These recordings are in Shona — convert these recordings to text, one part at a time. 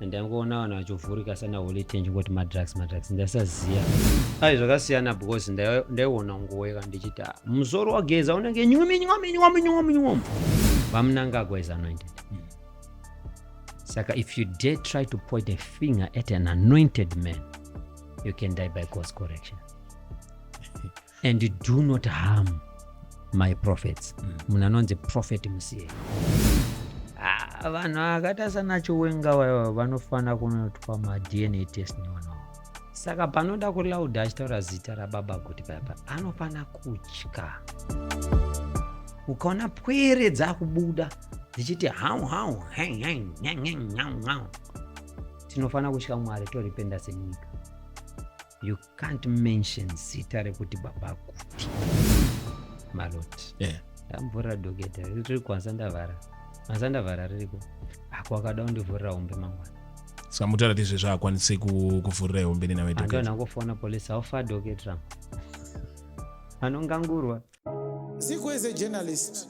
Ndangoona vanhu vachovhurika sana holy ten chingoti madrugs madrugs ndasaziva. Ai zvakasiyana because ndaiona nguweka ndichiti ah, musoro wageza unenge nyumi nyumi nyumi nyumi nyumi. VaMnangagwa is anointed. Saka if you dare try to point a finger at an anointed man, you can die by God's correction. And do not harm my prophets. Munhu anonzi prophet musiye. Ah, vanhu akaita sana Chiwenga vaiva vanofana kunoitwa maDNA test nevanhu. Saka panoda kulauda achitaura zita rababa Guti paya anofana kutya. Ukaona pwere dzakubuda dzichiti hau hau heng heng heng heng hau hau, tinofana kutya Mwari toripenda senyika. You can't mention zita rekuti baba Guti maloti. Ndamvurira doketa riri kwanza ndavhara kwanza ndavhara ririko ako akada kundivhurira hombe mangwana. Saka mutaura kuti izvezvi haakwanisi kuvhurira hombe nenawe doketa? Andona kufona police how far docket rangu anongangurwa. Zigo is a journalist.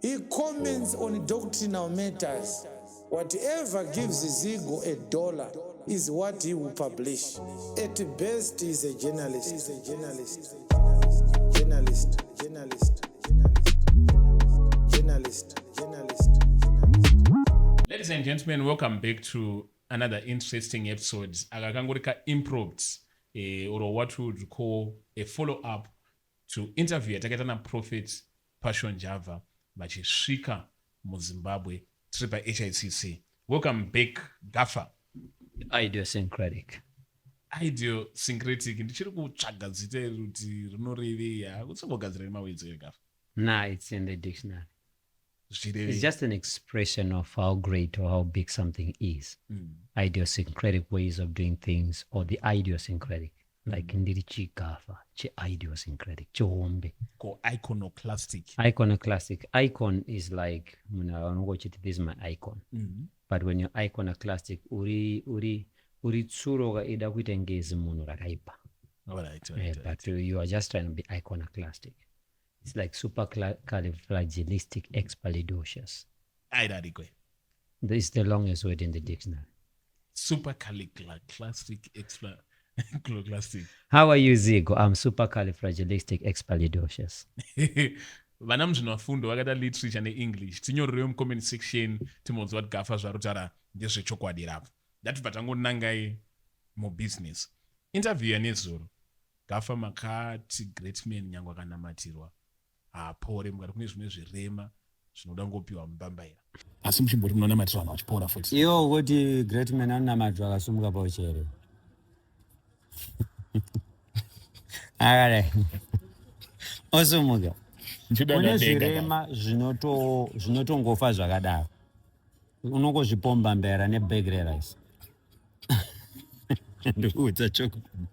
He comments on doctrinal matters. Whatever gives Zigo a dollar is what he will publish. At best, he is a journalist. He is a journalist. Journalist. Journalist. Journalist. Journalist. Journalist. Ladies and gentlemen, welcome back to another interesting episode. Aka kangori ka impromptu, or what we would call a follow-up to interview yatakaita naProphet Passion Java vachisvika muZimbabwe tiri paHICC. Welcome back, Gaffa. Idiosyncratic. Idiosyncratic. Ndichiri kutsvaga zita iri kuti rinorevei. Hakusingogadzira nemawords ere, Gaffa? Nah, it's in the dictionary. Zvichirevei? It's just an expression of how great or how big something is. Idiosyncratic ways of doing things, or the idiosyncratic. Like ndiri chigafa che-idiosyncratic, chihombe. Ko iconoclastic? Iconoclastic. Icon is like munhu anongochiti this is my icon. But when you're iconoclastic, uri tsuro ida kuita ngezi munhu rakaipa. All right, all right, But you are just trying to be iconoclastic. It's like supercalifragilisticexpialidocious. Airarikwe. This is the longest word in the dictionary. Supercalifragilistic expialidocious. How are you, Zigo? I'm supercalifragilisticexpialidocious. Vana muzvinafundo vakaita literature neEnglish, tinyorerewo mucomment section timbonzwa kuti Gafa zvarutaura ndezvechokwadi rapo. Ndatibva tangonangai mubusiness. Interview yanezuro, Gafa, makati great man nyange akanamatirwa haapore, mukati kune zvimwe zvirema zvinoda ngopiwa mubambaira, asi muchimboti munonamatirwa vanhu vachipora futi. Iwo kuti great man anonamatirwa akasumuka pauchere akadai osumuka. Kune zvirema zvinotongofa zvakadaro, unongozvipomba mbera nebag rerice. Ndikuudza chokwadi,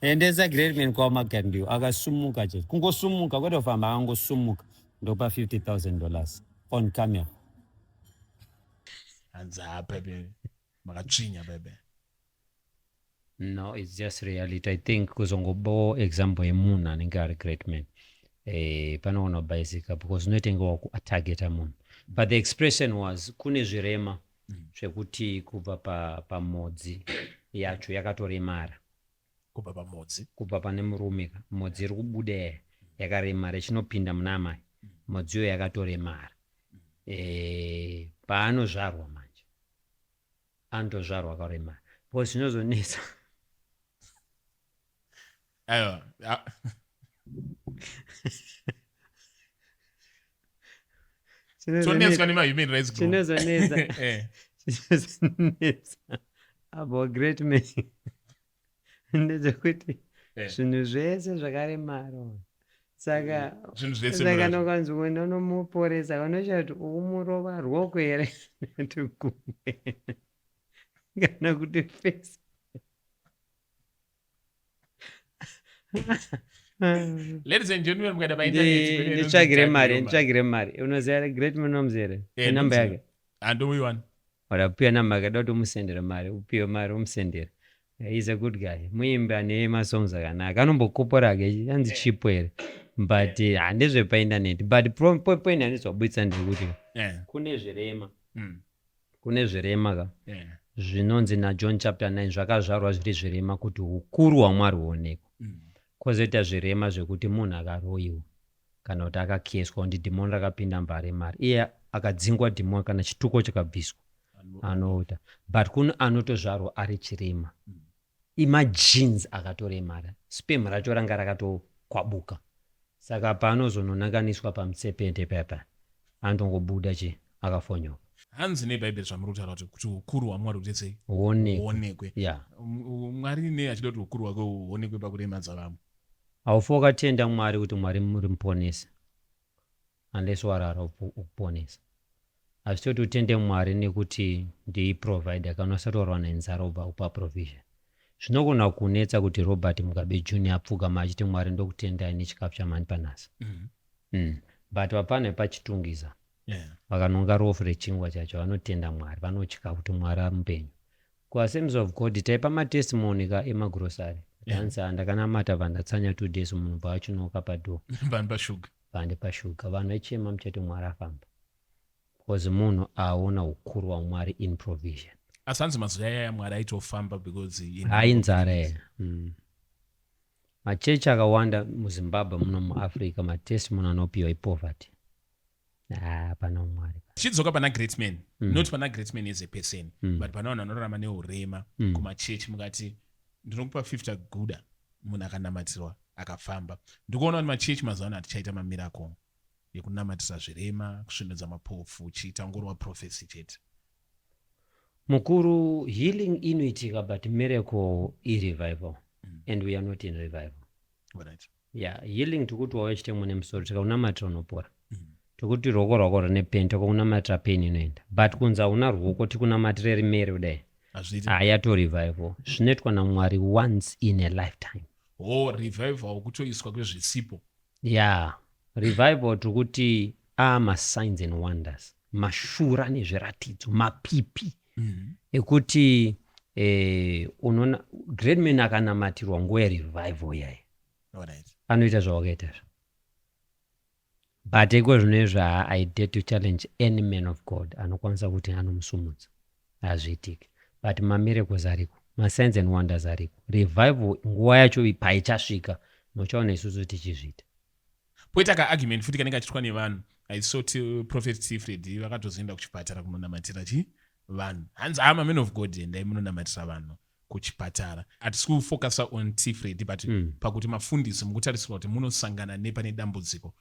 endesa great man kwamagandiwo akasumuka chete, kungosumuka kwete kufamba, akangosumuka, ndopa $50,000 on camera. Hanzi ha pepe makatsvinya pepe. No, it's just reality. I think kuzongobawo example yemunhu anenge ari great man, panoona kubhaisika because unoitenge wakuatargeta munhu, but the expression was kune zvirema zvekuti kubva pamodzi yacho yakatoremara. Kubva pamodzi? Kubva pane murume ka, modzi iri kubuda yakaremara ichinopinda muna amai, modzi iyo yakatoremara. Paanozvarwa manje anotozvarwa akaremara because zvinozonetsa. Aiwa. Tonetswa nemahuman rights group. Chinozonetsa chinozonetsa about great man ndechekuti zvinhu zvese zvakaremara, saka Zvinhu zvese saka munazvo. Nokanzi uenda unomuporesa, unoshaya kuti umurova ruoko here kuti gumwe kana kuti face. Ladies and gentlemen, mukaenda painternet kune inonzi Nditsvagire mari. Tagiroma. Nditsvagire mari. Unoziva great man wamuzere? Eh, namba ndomuziva. yake? Handomuiwana. Wadapiwa namba yake, da kuti umusendere mari, upiwe mari umusendere. He's a good guy, muimbi ane masongs akanaka, anombokopora ake, anzi chipo here, but handezvepainternet, but point handizwabudisa ndekuti kune zvirema. Kune zvirema ka Yeah. zvinonzi naJohn chapter 9 zvakazvarwa zviri zvirema kuti ukuru hwaMwari huonekwe. Kwozoita zvirema zvekuti munhu akaroyiwa kana kuti akakeswa kuti dhimoni rakapinda mbare mari iye akadzingwa dhimoni kana chituko chikabviswa anoita, but kune anotozvarwa ari chirema. Imajeans akatoremara, sperm racho ranga rakatokwabuka, saka paanozononanganiswa pamutsepete paya anotongobuda chi akafonyoka. Hanzi nebhaibheri zvamuri kutaura kuti ukuru hwaMwari huite sei? Huonekwe. Huonekwe. Yeah. Mwari nei achida kuti ukuru hwake huonekwe pakuremadza vamwe? Haufi wakatenda Mwari kuti Mwari muri muponesi unless warara ukuponesa. Hazvisi kuti utende Mwari nekuti ndiprovider kana usati warwa nenzara ubva upa provision. Zvinogona kunetsa kuti Robert Mugabe Junior apfugama achiti Mwari ndokutendai nechikafu chamandipa nhasi. But vapfana vepaChitungwiza vakanonga rofu rechingwa chacho vanotenda Mwari, vanotya kuti Mwari ari mupenyu. KuAssemblies of God taipa matestimony ka emagrosari. Hanzi yeah. Ndakanamata bva ndatsanya 2 days munhu bva achinoka padoor. Vanhu pashuga. Vanhu pashuga. Vanhu vaichema muchati Mwari afamba. Because munhu aona ukuru hwaMwari in provision. Asi hanzi mazuva ayaya Mwari aitofamba because Hayi nzara yeah. Machechi akawanda muZimbabwe muno muAfrica matestimony anopiwa ipoverty. Hapana Mwari. Tichidzoka pana great man, not pana great man as a person, but pana vanhu vanorarama neurema kumachechi mukati ndinokupa 50 guda munhu akanamatirwa akafamba. Ndikuona kuti machechi mazuva ano hatichaita mamiracle ekunamatira zvirema, kusvinudza mapofu, chiita ngoro wa prophecy chete. Mukuru, healing inoitika but miracle irevival. And we are not in revival. Right. Yeah, healing tikuti wauya chitemo nemusoro tikakunamatira unopora. Tikuti ruoko rwako rune pain tikakunamatira pain inoenda. But kunzi hauna ruoko tikunamatire rimere kudai. Hazviiti. Hayato revival. Zvinoitwa naMwari once in a lifetime. Oh, revival kutoiswa kwezvisipo. Yeah, revival tikuti ma signs and wonders, mashura nezviratidzo, mapipi ekuti unoona great man akanamatirwa nguva yerevival yayi. Anoita zvawakaita izvo. But iko zvino izvo I dare to challenge any man of God anokwanisa kuti anomusumudza. Hazviitiki. But mamiracles ariko, masigns and wonders ariko. Revival nguva yacho paichasvika muchaona isusu tichizviita. Poita kaargument futi kanenge kachitwa nevanhu. I saw Prophet T Freddy vakatozoenda kuchipatara kunonamatira chi vanhu. Hanzi ama man of God endai munonamatira vanhu kuchipatara. Hatisi kufocusa on T Freddy but pakuti mafundisi mukutarisirwa kuti munosangana nepane dambudziko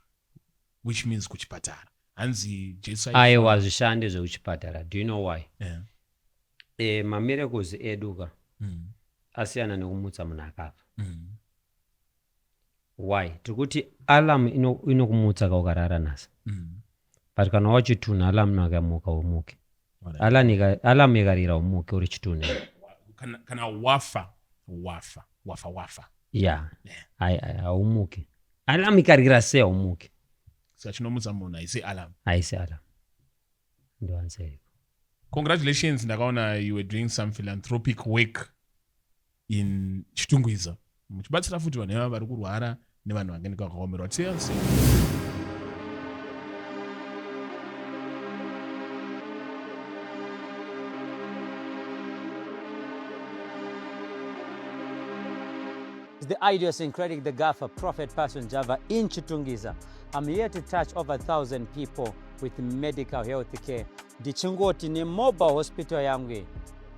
which means kuchipatara. Hanzi Jesu Aiwa hazvishandi zvekuchipatara. Do you know why? Yeah. Mamiracles edu ka asiyana nekumutsa munhu akafa. Why? Tikuti alarm inokumutsa ka ukarara nhasi. But kana wachitunha alarm akamuka umuke. Alarm ikarira umuke uri chitunha. Kana wafa wafa wafa wafa. Yeah. Haumuke. Alarm ikarira sei haumuke. Saka chinomutsa munhu haisi alarm. Haisi alarm. Ndo answer iripo. Congratulations, ndakaona you were doing some philanthropic work in Chitungwiza. Muchibatsira futi vanhu ivava vari kurwara nevanhu vanenge vakaomerwa. TLC. The idiosyncratic, the Gaffer, Prophet Passion Java in Chitungwiza. I'm here to touch over 1,000 people with medical health care. Ndichingoti nemobile hospital yangu iyi,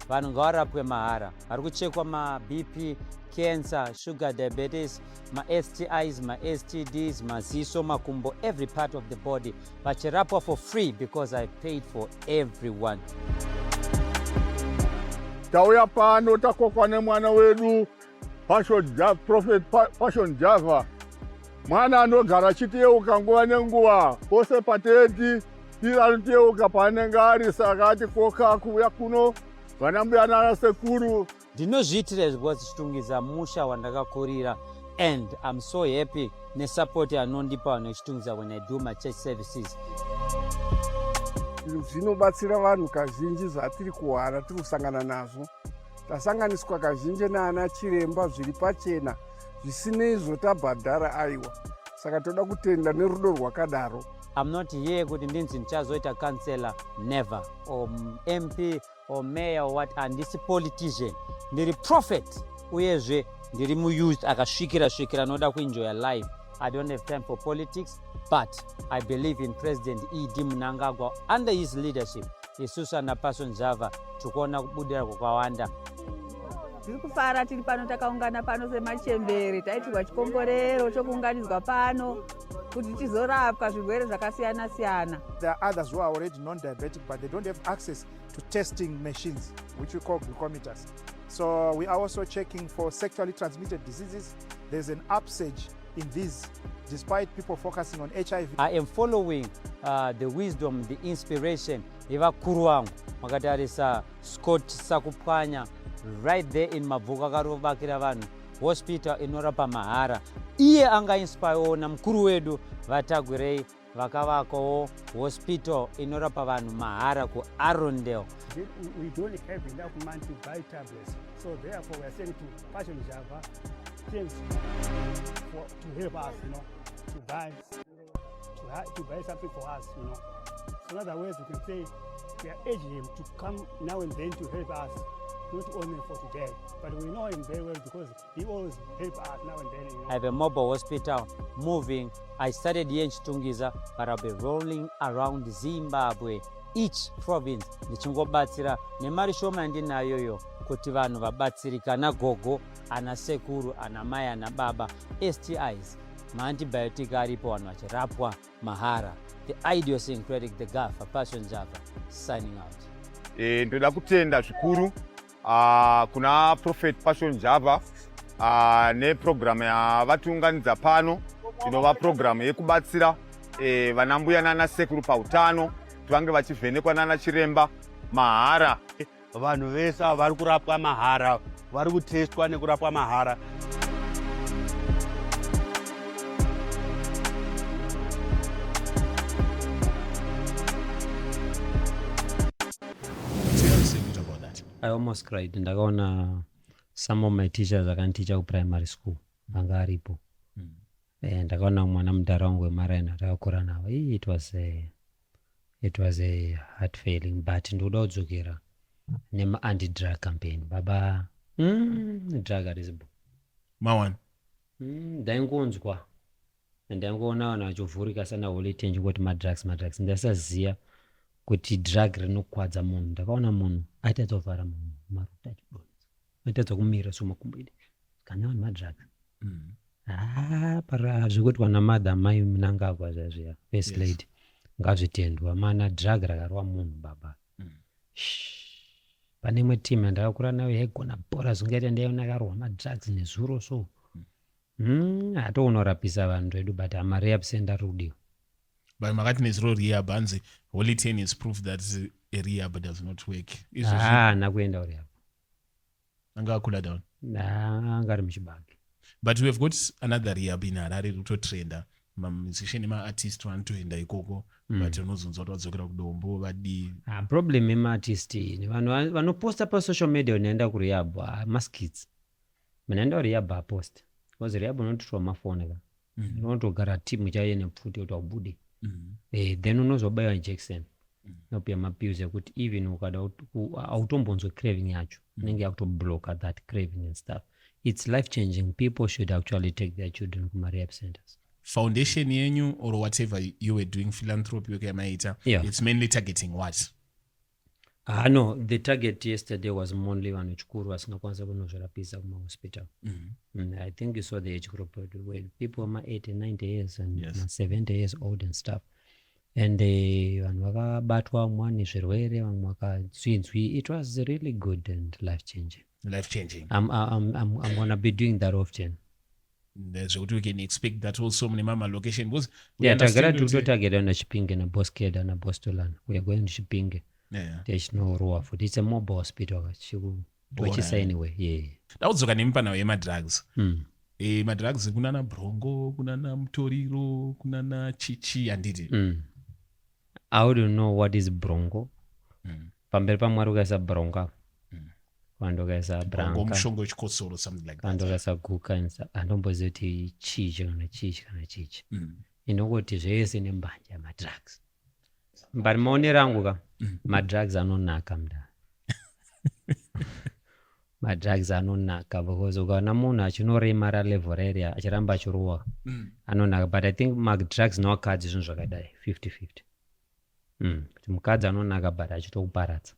vanhu ngavarapwe mahara. Vari kuchekwa ma-BP, cancer, sugar diabetes, ma-STIs, ma-STDs, maziso, makumbo, every part of the body. Vachirapwa for free because I paid for everyone. Tauya pano takokwa nemwana wedu Passion Java, Prophet Passion Java. Mwana anogara achitiyeuka nguva nenguva pose pateti tiri anotiyeuka paanenge ari, saka atikoka kuuya kuno vana mbuya nana sekuru. Ndinozviitira izvi because Chitungwiza musha wandakakurira and I'm so happy nesupport anondipa vanhu veChitungwiza when I do my church services. Zvinobatsira vanhu kazhinji zvatiri kuwana tiri kusangana nazvo. Tasanganiswa kazhinji naana chiremba zviri pachena zvisinei zvotabhadhara aiwa. Saka toda kutenda nerudo rwakadaro. I'm not here kuti ndinzi ndichazoita councillor, never, or MP or mayor or what. Handisi politician, ndiri prophet, uyezve ndiri muyouth akasvikira svikira anoda kuenjoya life. I don't have time for politics, but I believe in President ED Mnangagwa. Under his leadership, isusu ana Passion Java tikuona kubudira kwakawanda. Tiri kufara, tiri pano, takaungana pano semachembere, taitirwa chikomborero chokuunganidzwa pano kuti tizorapwa zvirwere zvakasiyana siyana. There are others who are already non-diabetic, but they don't have access to testing machines, which we call glucometers. So we are also checking for sexually transmitted diseases. There's an upsurge in these, despite people focusing on HIV. I am following the wisdom, the inspiration yevakuru vangu. Makatarisa Scott Sakupwanya right there in Mabvuku, akarovakira vanhu hospital inorapa mahara. Iye angainspirewo namukuru wedu vaTagwirei, vakavakawo hospital inorapa vanhu mahara kuArundel. We don't have enough money to buy tablets. So therefore we are saying to Passion Java, thanks to help us to buy something for us. So in other words, we can say we are urging him to come now and then to help us, not only for today, but we know him very well because he always helps us now and then. I have a mobile hospital moving. I started here in Chitungwiza, but I'll be rolling around Zimbabwe, each province, ndichingobatsira nemari shoma yandinayoyo kuti vanhu vabatsirika, ana gogo, ana sekuru, ana mai, ana baba. STIs, maantibiotic aripo, vanhu vachirapwa mahara. The idiosyncratic, the Gafa, Passion Java, signing out. Ndoda kutenda zvikuru kuna Prophet Passion Java neprogramu yavatiunganidza pano, inova purogiramu yekubatsira vana mbuya nana sekuru pautano, kuti vange vachivhenekwa nana chiremba mahara. Vanhu vese ava vari kurapwa mahara, vari kutestwa nekurapwa mahara. So you have to say a bit about that. I almost cried. Ndakaona some of my teachers akandicha kuprimary school anga aripo. Ndakaona mwana mudhara wangu wemaraina takakura navo. Ii, it was a heart failing, but ndikuda kudzokera nema-anti-drug campaign, baba. Drug harisibo. Mawan. Ndaingonzwa, ndaingoona vanhu vachovhurika sana Holy Ten, chingoti madrugs, madrugs. Ndaisaziva kuti drug rinokwadza munhu. Ndakaona munhu aitadza kuvhara munhu maruta, achidonhedza, aitadza kumira somakumbo ide kana vanhu madrugs. Ah, para zvekuti wana madha mai Mnangagwa zviya, first lady, ngazvitendwa mana. Drug rakarova munhu, baba. Shh. Pane imwe team yandakakura nayo yaigona bhora zvingaita, ndaiona akarohwa madrugs nezuro, so hatounorapisa vanhu vedu, but hamarehab center ari kudiwa. But makati nezuro rehab, hanzi Holy 10 is proof that a rehab does not work. Izvozvi Haana kuenda kurehab. Anga akula down. Anga ari muchibage. But we have got another rehab in Harare iri kutotrenda, mamusician nemaartist vanotoenda ikoko, but unozonzwa kuti vadzokera kudombo, vadii. Ah, problem yemaartist iyi, vanhu vanoposta pasocial media unoenda kurehab, ah, maskits. Munhu aenda kurehab aposta, because rehab unototorwa mafoni ka, unotogara timu chaiyo nepfuti kuti aubude. Then unozobayiwa injection, nopiwa mapills ekuti even ukada hautombonzwe craving yacho, inenge yakutobloka that craving and stuff. It's life changing. People should actually take their children kumarehab centers. Foundation yenyu or whatever you were doing, philanthropy work yamaita, it's mainly targeting what? Ah, no, the target yesterday was only vanhu vechikuru vasingakwanisa kunozvirapisa kumahospital. I think you saw the age group where people ma 80, 90 years and ma 70 years old and stuff, and vanhu vakabatwa, vamwe vane zvirwere, vamwe vakatsinzwi. It was really good and life changing. Life changing. I'm gonna be doing that often. Zvekuti we can expect that also mune mama location, because we Yeah, tagara understand kuti- tikutotargeta naChipinge naBoskeda naBostolana. We are going to Chipinge techinorowa futi. It's a mobile hospital, tochisa anyway, yeah. Dakudzoka nemi panhau yemadrugs. Madrugs kunana brongo, kunana mutoriro, kunana chichi, handiti? I wouldn't know what is brongo. Pamberi pamwari ukaisa bronga, kana ukaisa Brongo branka, mushonga wechikosoro, something like kana that. ukaisa guka, handombozivi kuti chichi kana chichi kana chichi. Inongoti zvese nembanje yamadrugs. But maonero angu ka, madrugs anonaka mudara. Madrugs anonaka because ukaona munhu achinoremara level rere achiramba achirowa, anonaka. But I think madrugs nevakadzi zvinhu zvakadai 50-50. Kuti mukadzi anonaka but achitokuparadza.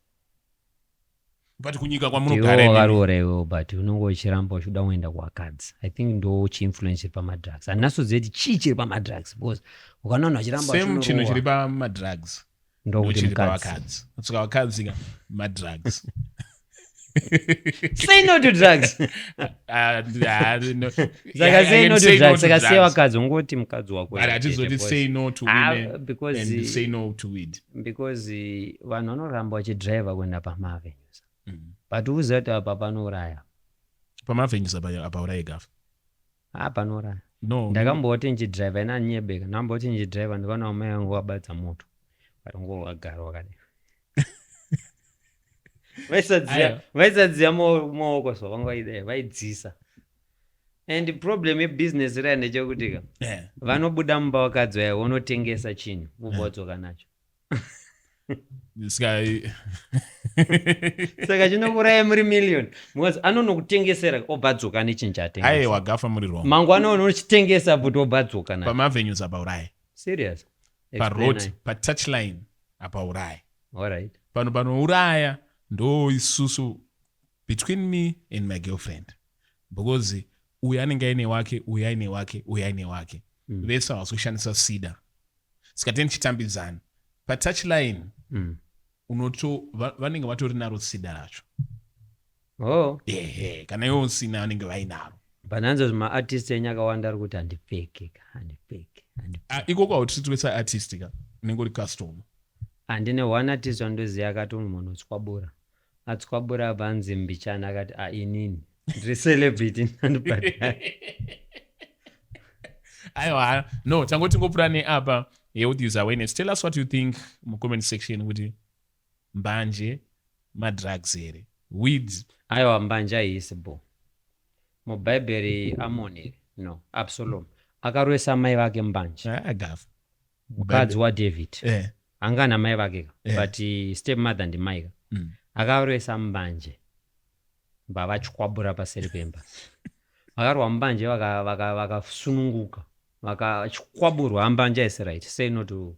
But kunyika Iwe kwamunogara imimi- wakaroora iwewo, but unenge uchiramba uchida kuenda kuvakadzi. I think ndo chiinfluence chiri pamadrugs. Handinasoziva kuti chii chiri pamadrugs, because ukaona vanhu vachiramba Same chinhu vachinorowa, chiri pamadrugs ndokuti chiri mukadzi. pavakadzi. Saka vakadzi ka madrugs. Say no to drugs. No. Saka Yeah, I say can no to say no drugs. to Saka siya drugs. vakadzi, ungoti mukadzi wako But chete, hatizoti say no to Ah, women because and say no to weed. Because vanhu vanoramba vachidhiraivha kuenda pamaavenues, but uziva kuti apa panouraya. Pamavenues apa apaurayi, Gafa. Ah, panouraya. No. Ndakamboti ndichidhiraivha, ina nyebeka, ndamboti ndichidhiraivha ndikaona amai vangu vabatsa moto, but ngo vagara wakadai, vaisadziya. Aiwa. Vaisadziya maoko, so vanga vaidai vaidzisa. And problem yebusiness raya ndechekuti ka, vanobuda mumba vakadzi vaya, vonotengesa chinhu, vobva vadzoka nacho. Saka Saka chinokuraya muri million because anonokutengesera, obva adzoka nechinhu chaatengesa. Aiwa, Gafa, muri wrong. Mangwana unochitengesa futi, obva adzoka nacho. Pamavenues apaurayi. Serious? Paroad, Explain. patouchline apaurayi. Alright. Pano panouraya ndo isusu, between me and my girlfriend, because uyu anenge aine wake, uyu aine wake, uyu aine wake. Vese havasi kushandisa sida, saka teni tichitambidzana patouchline, unoto vanenge vatori naro sida racho. Oh. Ehe, kana iwe usina, vanenge vainaro. Pananzo zvimaartist enyu akawanda ari kuti handipfeke ka, handipfeke. Ah, ikoko hautreatwe seartist ka, unenge uri customer. Handine one artist wandoziva akati munhu utswabura, atswabura, abva anzi mbichana, akati, "A, inini ndiri celebrity, ndandibhadhara." Aiwa, no, tangoti ngopfuura neapa. Health is awareness. Tell us what you think mucomment section, kuti mbanje madrugs here, weed? Aiwa, mbanje haisi bo. Mubhaibheri Amoni here, no, Absalom akarwesa mai vake mbanje. Ah, Gafa. Mukadzi waDavid anga namai vake ka, but step mother ndimai ka. Akarwesa mbanje, mbavachikwabura paseri pemba. Vakarwa mbanje, vakasununguka, vakachikwabura mbanje. Haisi right. Say no to,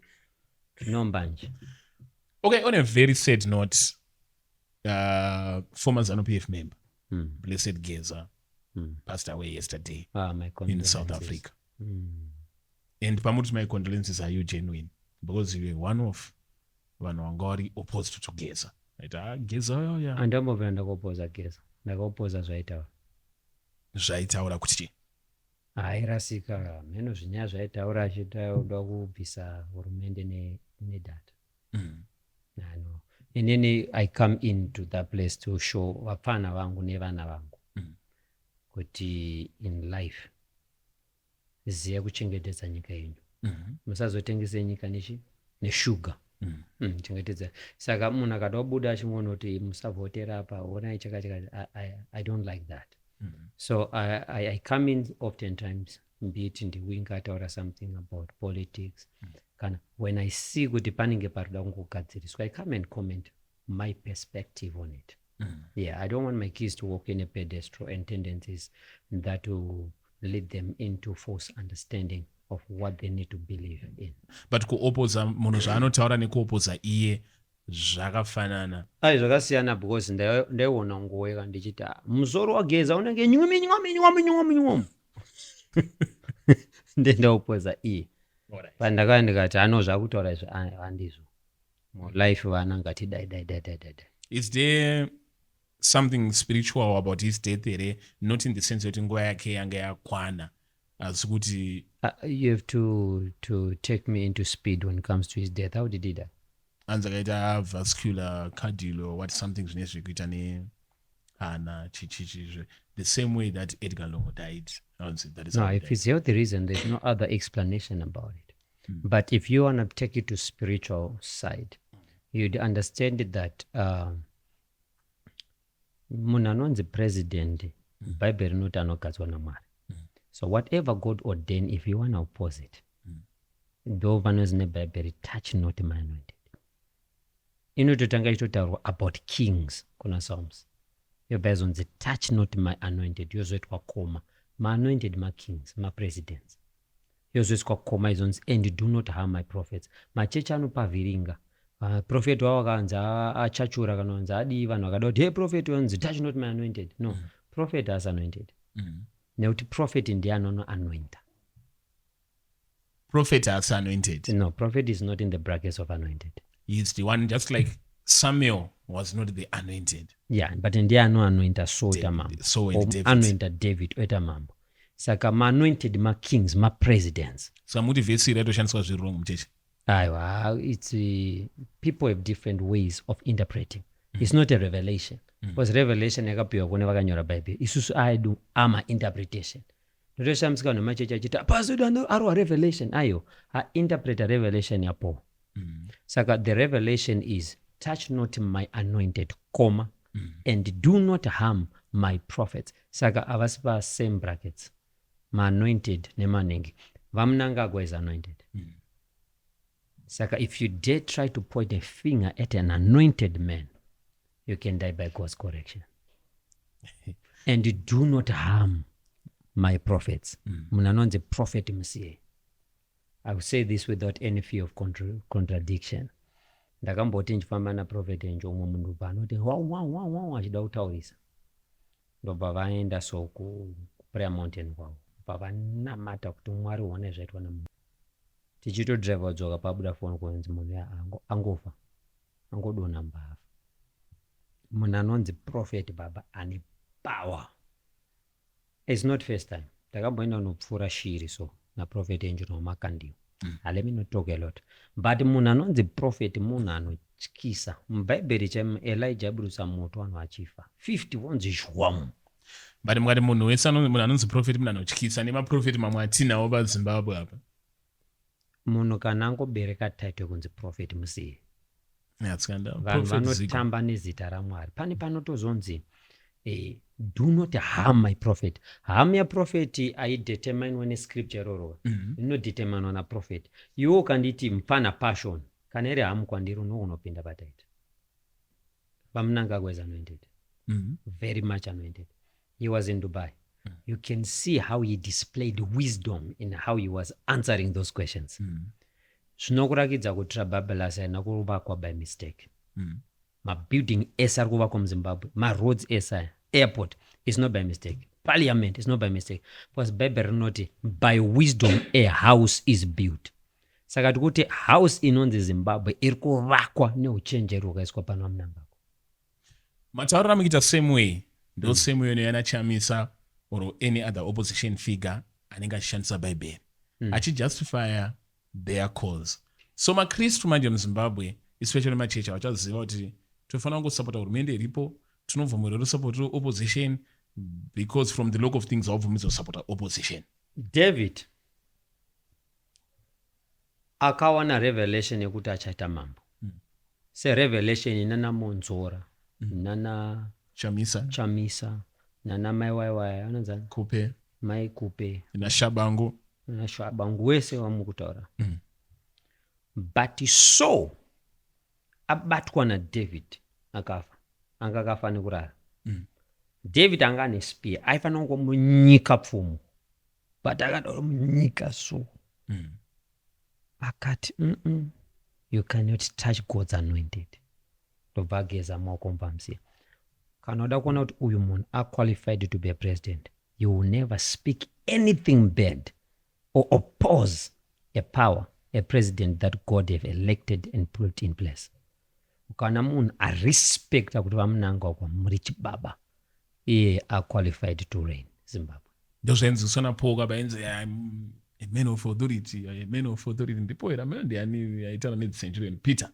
no mbanje. Okay, on a very sad note, former ZANU PF member Blessed Geza passed away yesterday Ah, my in South condolences. Africa. And pamuti my condolences, are you genuine? Because you were one of vanhu vanga vari opposed to Geza, right? Ah, Geza yoya. Handambobvira ndakaopoza Geza. Ndakaopoza zvaitaura. Zvaitaura kuti chii? Airasika mheno zvinyaya zvaitaura, achida kuda kubvisa hurumende nedata. No. Inini I come into that place to show vapfana vangu nevana vangu kuti in life ziya kuchengetedza nyika yenyu. Musazotengese nyika nechi neshuga. Chengetedza. Saka munhu akada kubuda achingoona kuti musavhotera apa, onai chakati chakati, I don't like that. So I come in oftentimes, be it ndiwinga ataura something about politics, kana when I see kuti panenge parikuda kungogadziriswa, I come and comment my perspective on it. Yeah, I don't want my kids to walk in a pedestal and tendencies that will lead them into false understanding of what they need to believe in. But kuopoza munhu zvaanotaura nekuopoza iye zvakafanana? Ai, zvakasiyana, because ndaiona ngoweka ndichiti, "Ah, musoro waGeza unenge nyumi nyumi nyumi nyumi nyumi," ndendaopoza iye. Pandakauya ndikati ano zvakutaura izvi, ah, handizvo mulife, vana ngati dai dai dai dai dai dai. Is there something spiritual about his death here? Not in the sense yekuti nguva yake yanga yakwana, asi kuti You have to take me into speed when it comes to his death. How did he die? Anzi akaita vascular cardio what something, zvine zvekuita nehana, chichichi, the same way that Edgar Lungu died. Anzi that is No, how he if died. it's healthy reason, there's no other explanation about it. But if you want to take it to spiritual side, you'd understand that munhu anonzi president, Bhaibheri rinoti anogadzwa naMwari. So whatever God ordain, if you want to oppose it, Ndo vanonzi nebhaibheri touch not my anointed. Inototanga ichitotaurwa about kings kuna Psalms. Yobva yazonzi touch not my anointed yozoitwa koma. Maanointed makings, mapresidents. Yozoiswa koma izonzi and do not harm my prophets. Machechi anopavhiringa. Uh, prophet wavo akanzi achachura kana kunzi adii vanhu vakada kuti hey prophet wanzi touch not my anointed. No, mm. prophet has anointed. Mm. Nekuti prophet ndiye anonoanointa. Prophet haasi anointed. No, prophet is not in the brackets of anointed. He is the one just like Samuel was not the anointed. Yeah, but ndiye anoanointa Saul oita mambo. Saul and David. Anointa David oita mambo. Saka maanointed makings, mapresidents. Saka muti vhesi iri yaitoshandiswa zviri wrong muchechi. Aiwa, it's people have different ways of interpreting. It's not a revelation. Because revelation yakapiwa kune vakanyora Bible. Isusu aedu ama interpretation. Ndotoshamisika vanhu vemachechi achiti pastor wedu arohwa revelation. Aiwa, ainterpreta revelation yaPaul. Saka the revelation is touch not my anointed, comma, and do not harm my prophets. Saka havasi pa same brackets. Maanointed nemanhingi. VaMnangagwa is anointed. Saka if you dare try to point a finger at an anointed man, you can die by God's correction. And do not harm my prophets. Munhu anonzi prophet musiye. I will say this without any fear of contradiction. Ndakamboti ndichifamba naprophet Angel, umwe munhu bva anoti wow, wow, wow, wow, achida kutaurisa. Ndobva vaenda so kuprayer mountain kwavo. Bva vanamata kuti Mwari honai zvaitwa namunhu. Tichitodriver kudzoka pabuda phone kunzi munhu ya angofa. Angodonha mbavha. Munhu anonzi prophet baba ane power. It's not first time. Ndakamboenda kunopfura shiri so naprophet Angel Makandiwa. Let me not talk a lot. But munhu anonzi prophet munhu anotyisa. MuBhaibheri chaimo Elijah aiburitsa moto vanhu vachifa. 50 vonzi zhwamu. But mukati munhu wese munhu anonzi prophet munhu anotyisa nemaprofeti mamwe atinawo paZimbabwe apa. Munhu kana angobereka title yekunzi prophet musiye. Vanhu Vanhu vanotamba nezita raMwari. Pane panotozonzi do not harm my prophet. Harm yaprofeti haideterminwe nescripture iroro. Inodeterminwa naprofeti. Iwe ukanditi mupfana passion, kana iri harm kwandiri unopinda pataita. VaMnangagwa is anointed. Very much anointed. He was in Dubai. You can see how he displayed wisdom in how he was answering those questions. Zvinokurakidza kuti Trabablas haina kuvakwa by mistake. Mabuilding ese ari kuvakwa muZimbabwe, maroads ese aya, airport is not by mistake. Parliament is not by mistake. Because Bible rinoti by wisdom a house is built. Saka tikuti house inonzi Zimbabwe iri kuvakwa neuchenjeri hwakaiswa pano aMnangagwa. Matauriro amukuita same way ndo same way inoyana Chamisa or any other opposition figure anenge achishandisa Bhaibheri achijustifya their cause. So maKristu manje muZimbabwe especially machechi havachaziva kuti tofanira kungosapota hurumende iripo, tinobvumirwa kusapota opposition because from the look of things haubvumidzwa kusapota opposition. David akawana revelation yekuti achaita mambo. Serevelation inana Monzora, nana Chamisa, Chamisa, nana Mai Waiwai, anonzi Kupe, Mai Kupe, na Shabangu, na Shabangu wese wamukutaura. But so abatwa naDavid akafa, anga akafa nekurara. David anga ane spear, aifanira kungomunyika pfumo. But akada munyika so. Akati, you cannot touch God's anointed. Ndobva ageza maoko mubva. Kana uda kuona kuti uyu munhu qualified to be a president, you will never speak anything bad or oppose a power, a president that God have elected and put in place. Kana munhu arespecta kuti vaMnangagwa muri chibaba, iye qualified to reign Zimbabwe. Ndozvainzwiswa naPaul kabainzi I'm a man of authority, a man of authority. Ndipo here ameno ndiani aitaura nedzicenturion Peter.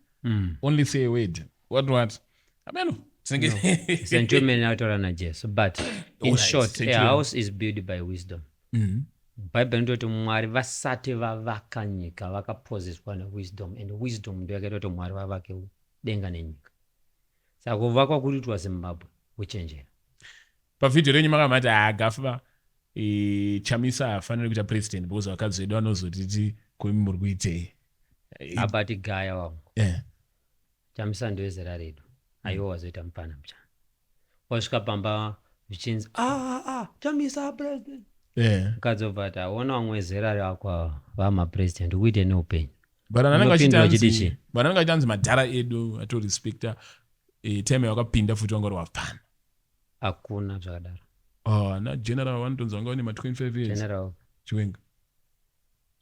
Only say a word. What? Ameno. No. Centurion aitaura naJesu. But in short, Centurion. A house is built by wisdom. Bible inototi Mwari vasati vavaka nyika vakapoziswa newisdom, and wisdom ndo yakaita kuti Mwari vavake denga nenyika. Saka kuvakwa kuri kuitwa Zimbabwe kuchenjera. Pavhidhiyo renyu makamati agafa Chamisa haafaniri kuita president because vakadzi vedu vanozotiti Koimi muri kuitei? Abati gaya wangu. Yeah. Chamisa ndewezera redu. Aiwa wazoita mupfana muchana. Wasvika pamba zvichinzi ah, ah, ah, Chamisa president. Yeah. Mukadzi obva ati aona vamwe zera rako ava vamapresident ukuite neupenyu. But anenge Unopindura achiti uchiti chii? anzi, but anenge achiti anzi madhara edu atorespecta eh, time yawakapinda futi wanga uri wapfana. Hakuna zvakadaro. Oh, ana general vanotonzi vanga vane ma 25 years. General. Chiwenga.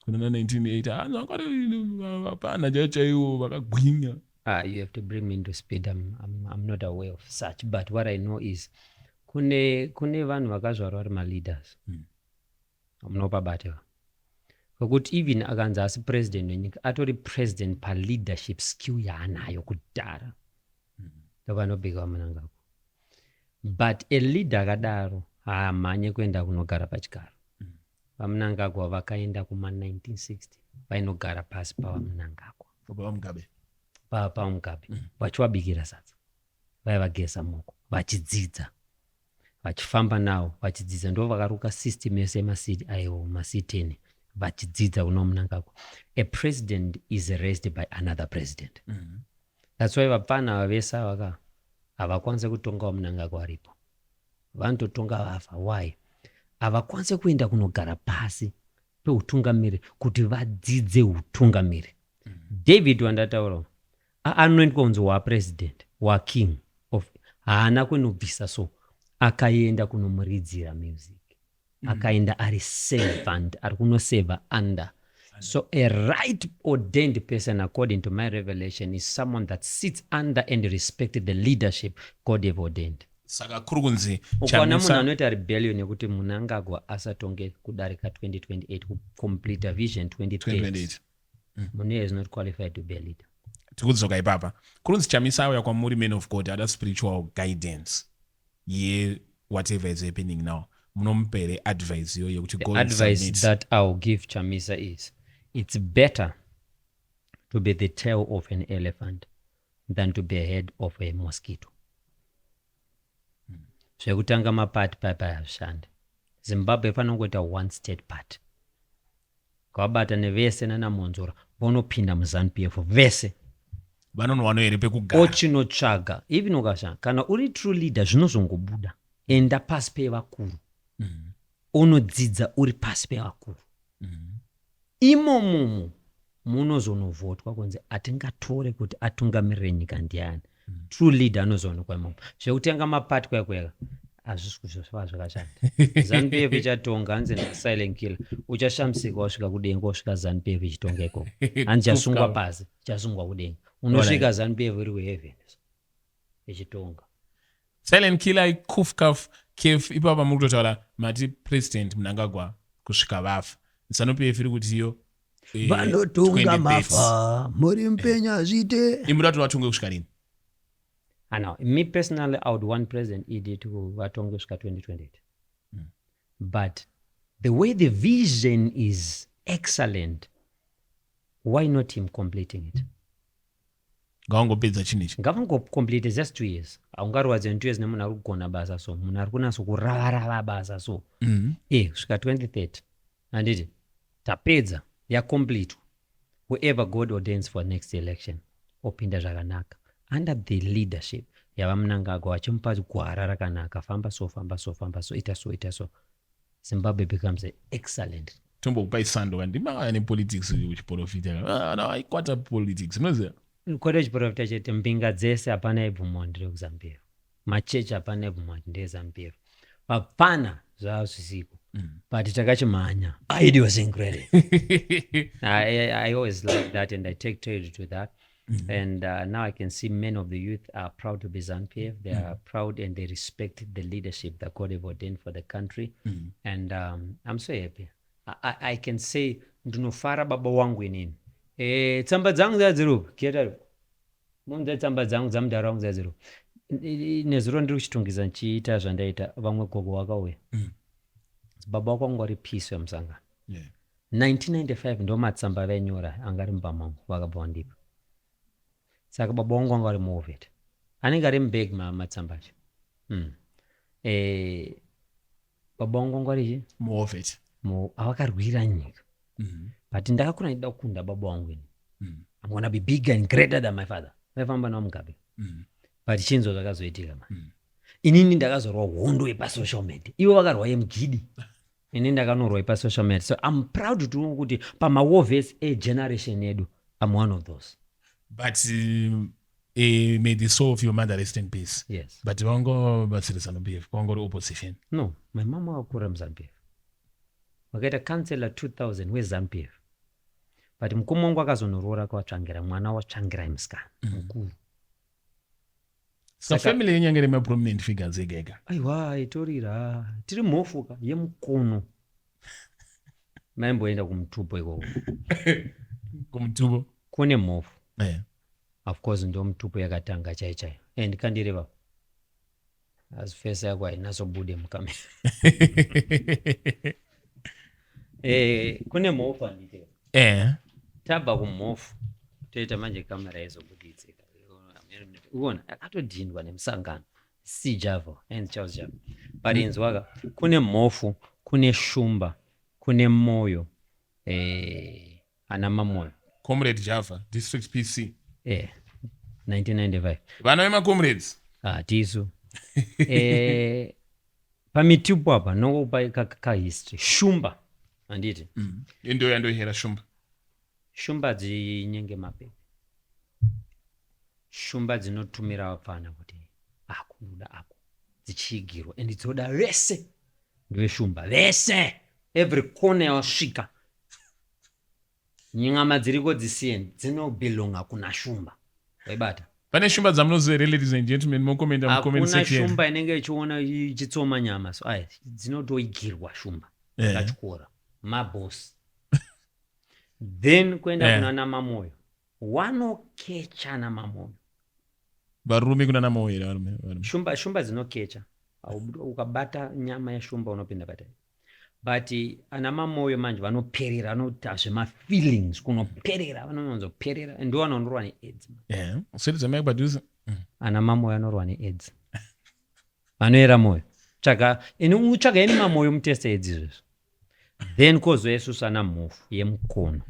Kuna na 1980 ah, vanga vari vapfana chaivo chaivo vakagwinya. Ah, you have to bring me into speed. I'm not aware of such. But what I know is kune kune vanhu vakazvarwa vari maleaders. Munopabata. Kwekuti even akanzi asi president wenyika atori president paleadership skill yaanayo kudhara. Ndovanobika VaMnangagwa. But a leader akadaro haamhanye kuenda kunogara pachigaro. VaMnangagwa vakaenda kuma 1960 vainogara pasi paVaMnangagwa. PavaMugabe. PavaMugabe. Vachivabikira sadza. Vaivageza moko vachidzidza. Vachifamba nawo vachidzidza ndo vakaruka system yese yemaCIO maC10 vachidzidza kuna Mnangagwa. A president is raised by another president. That's why vapfana vese ava havakwanisi kutonga VaMnangagwa varipo. Vanototonga vafa. Why? Havakwanisi kuenda kunogara pasi peutungamiri kuti vadzidze utungamiri. David wandataura anoendwa kunzi wapresident waking of haana kunobvisa so akaenda kunomuridzira music akaenda ari servant ari kunoseva under. So a right ordained person, according to my revelation, is someone that sits under and respect the leadership God have ordained. Saka kuri kunzi ukaona munhu Chamisa anoita rebellion yekuti Mnangagwa asatonge kudarika 2028 kucomplete vision 2030 2028. Munhu is not qualified to be a leader. Tikudzoka ipapa. Kuri kunzi Chamisa auya kwamuri, man of God, ada spiritual guidance ye whatever is happening now. Munomupa here advice iyo yekuti The go and advice submit? that I'll give Chamisa is it's better to be the tail of an elephant than to be a head of a mosquito. Zvekutanga mapati paipa hazvishandi. Zimbabwe panongoita one state party. Ngavabatane vese nanaMonzora vonopinda muZANU PF vese. Vanonowano here pekugara? Ochinotsvaga even ukashanda kana uri true leader zvinozongobuda. Enda pasi pevakuru. Unodzidza uri pasi pevakuru. Imomomo munozonovhotwa kunzi atingatore kuti atungamirire nyika ndiani. True leader anozoonekwa imomo. Zvekutenga mapati kwaya hazvisi kuzova zvakashanda. ZANU PF ichatonga hanzi nasilent killer. Uchashamisika wasvika kudenga wasvika ZANU PF ichitonga ikoko. Hanzi chasungwa pasi, chasungwa kudenga. Unosvika ZANU PF iri kuheaven ichitonga. Silent killer kuf kaf kef ipapa muri kutotaura mati President Mnangagwa kusvika vafa. ZANU PF iri kuti iyo Vanotunga 2030. mafa muri mupenyu hazviite. Imi kuti vatonge kusvika rini? I know. Me personally, I would want President ED to vatonge kusvika 2028. But the way the vision is excellent, why not him completing it? Ngavangopedza chinhu ichi. Ngavangocomplete just 2 years. Haungarwadze 2 years nemunhu ari kugona basa so, munhu ari kunatso kuravarava basa so. Kusvika 2030. Handiti tapedza yacompletwa. Whoever God ordains for next election opinda zvakanaka under the leadership yavaMnangagwa vachimupa gwara rakanaka, famba so, famba so, famba so, ita so, ita so, Zimbabwe becomes an excellent. Tombokupai sando kana ndimaya nepolitics uchiprofita. Ah, aikwata politics munoziva. Kwete chiprofita chete, mbinga dzese hapana ibvumwa ndiri kuZANU PF, machechi hapana ibvumwa kuti ndeZANU PF, hapana zvazvisiko. But takachimhanya idiosyncratic. I always like that and I take trade to that. And now I can see many of the youth are proud to be ZANU PF. They are proud and they respect the leadership that God have ordained for the country. And I'm so happy. I can say ndinofara baba wangu inini. Tsamba dzangu dzadziripo keta munze tsamba dzangu dzamudhara wangu dzadziripo. Nezuro ndiri kuchitungisa ndichiita zvandaita vamwe gogo vakauya. Baba wako wangu vari peace wemusangano. 1995 ndo matsamba vainyora anga ari mumba mangu vakabva vandipa. Saka baba wangu wanga vari muovet anenge ari mubhegi matsamba acho. Baba wangu wanga vari chi Muovet. Avakarwira nyika. But ndakakura ndichida kukunda baba wangu ini. I'm gonna be bigger and greater than my father. Vaifamba naMugabe. But chinzo zvakazoitika man. Inini ndakazorwa hondo yepasocial media, ivo vakarwa yemugidi, ini ndakanorwa yepasocial media. So I'm proud to know kuti pamawar vets egeneration yedu, I'm one of those. But may the soul of your mother rest in peace. Yes. But vangobatsira ZANU PF, vangori opposition? No, my mama vakura muZANU PF, vakaita councillor 2000 weZANU PF, but mukoma wangu akazonoroora kwaTsvangira, mwana waTsvangirai musikana mukuru. Saka family yenyu yange iri maprominent figures ega ega? Aiwa, itorira tiri mhofuka yemukono. Maimboenda kumutupo ikoko? Kumutupo. Kune mhofu. Of course, ndo mutupo yakatanga chai chaiyo, and kandireva asi face yako hainasobude mukamera. Kune mhofu, handiti? Tabva kumhofu toita manje kamera izobuditsika. Uona akatodhindwa nemusangano C Java and Charles Java. But inzwaka, kune mhofu, kune shumba, kune moyo, ana Mamoyo. Comrade Java, district PC. 1995. Vana vemacomrades. Ah, tisu pamitupo apa nokupa kahistory shumba, handiti? Ndo yandohera shumba. Shumba dzinyenge mapepe. Shumba dzinotumira vapfana kuti akunoda ako, dzichiigirwa, and dzoda vese ndeveshumba vese. Every corner yawasvika, nyama dziriko dzisiyeni dzinobelonga kuna shumba, waibata? Pane shumba dzamunoziva here, ladies and gentlemen? Mokomenda mucomment Hakuna section. shumba inenge ichiona ichitsoma nyama, so aya dzinotoigirwa shumba. Dzakatyora mabosi, then kuenda kuna namamoyo, wanokecha namamoyo. Varume kuna namoyo here? Varume, varume. Shumba, shumba dzinokecha. Ukabata nyama yeshumba unopinda patai. But ana mamoyo manje vanoperera, vanoita zvemafeelings, kunoperera, vanonyanzoperera, ndo vanonorwa neAIDS. Uswededza mic padhuze. Ana mamoyo anorwa neAIDS, vanoera moyo. Tsvaga ini, utsvaga ini mamoyo, muteste AIDS izvezvo. Then kozouya isusu ana mhofu yemukono.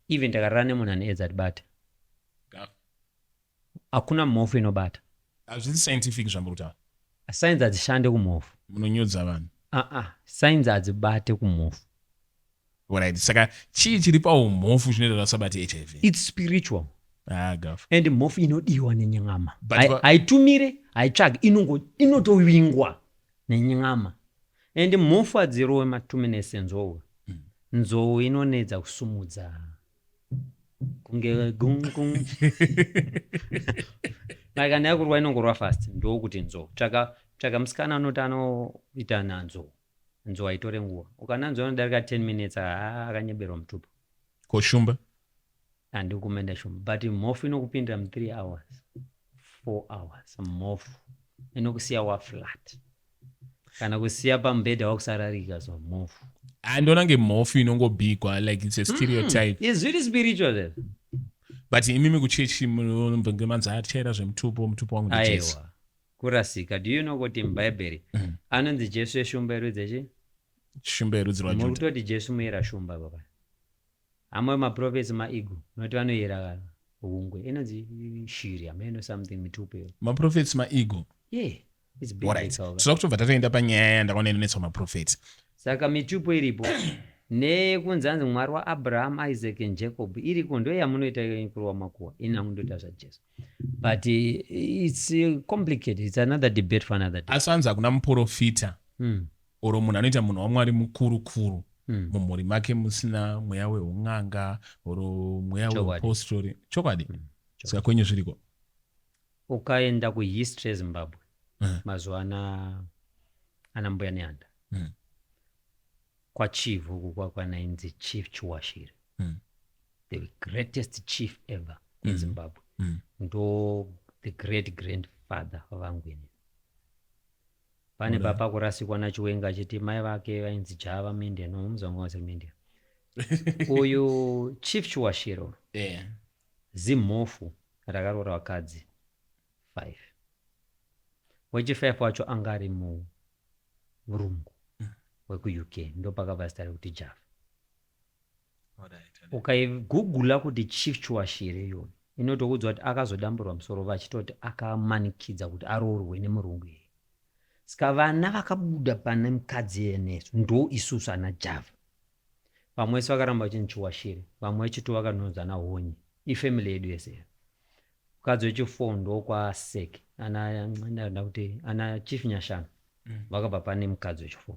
Even takarara nemunhu ane AIDS, atibate. Hakuna mhofu inobata. Hazvisi scientific zvamuri kutaura. Science hadzishande kumhofu. Munonyudza vanhu. Aa, science hadzibate kumhofu. Alright, saka chii chiri paumhofu chinoita kuti vasabate HIV? It's spiritual. Ah, Gafa. And mhofu inodiwa nenyama. But Haitumire, haitsvagi, inotovingwa nenyama. And mhofu hadzirowe matumine senzou. Nzou inonetsa kusumudza kunge gung gung. Like kana yakurwa inongorwa fast, ndokuti nzou. Tsvaka, tsvaka musikana anoti anoita nanzou, nzou haitore nguva. Ukana nzou inodarika 10 minutes, haa, akanyeberwa mutupo. Ko shumba? Handikumenda shumba, but mhofu inokupindira mu3 hours, 4 hours. Mhofu inokusiya waflat kana kusiya pamubhedha wakusararika, so mhofu. Handiona ngemhofu inongobhigwa, like it's a stereotype. It's zviri spiritual zvezvo. But imimi kuchechi munombenge manzi atichaita zvemutupo, mutupo wangu ndiJesu. Aiwa, kurasika. Do you know kuti mubhaibheri anonzi Jesu yeshumba yerudzi echi? Shumba yerudzi Muri rwaJudha. Kutoti Jesu muyera shumba baba. Amwe maprophets maigo nokuti vanoyera hungwe inonzi shiri, hameno something, mitupo iyo. Maprophets maigo? Yeah, it's Alright, biblical. Toda kutobva tatoenda panyaya yandakaona inonetsa maprophets. Saka mitupo iripo nekunzi anzi Mwari waAbraham, Isaac and Jacob iriko, ndo yamunoita kurwa makuhwa. Ini hangu ndoita zvaJesu, but it's complicated. It's another debate for another day. Asi anzi hakuna muprofita oro munhu anoita munhu waMwari mukuru kuru mumhuri make musina mweya weun'anga oro mweya Chokwadi. weupostori. Chokwadi? Saka kwenyu zviriko? Ukaenda kuhistory yeZimbabwe, mazuva ana Mbuya Nehanda, kwaChivhu uku kwakwanainzi Chief Chiwashiri, the greatest chief ever in Zimbabwe, ndo the great grandfather vangu ini. Pane papa kurasikwa naChiwenga achiti mai vake vainzi Java Mindia, no, muzangu wasiri Mindia. Uyu Chief Chiwashiro, zimhofu rakaroora vakadzi 5. Wechi5 wacho anga ari murungu wekuUK, ndo pakabva zita rekuti Java. Ukaigugula kuti Chief Chiwashire iyoyo inotokuudza kuti akazodamburwa musoro vachitoti akamanikidza kuti aroorwe nemurungu iyeye. Ska vana vakabuda pane mukadzi iyeye nesu ndo isusu ana Java. Vamwe vese vakaramba vachinzi Chiwashire, vamwe vechitwo vakanonzi ana Honye. Ifamily yedu yese iyo. Mukadzi wechifour ndokwaSeke ana ndakuti kuti ana Chief Nyashanu vakabva pane mukadzi wechifour.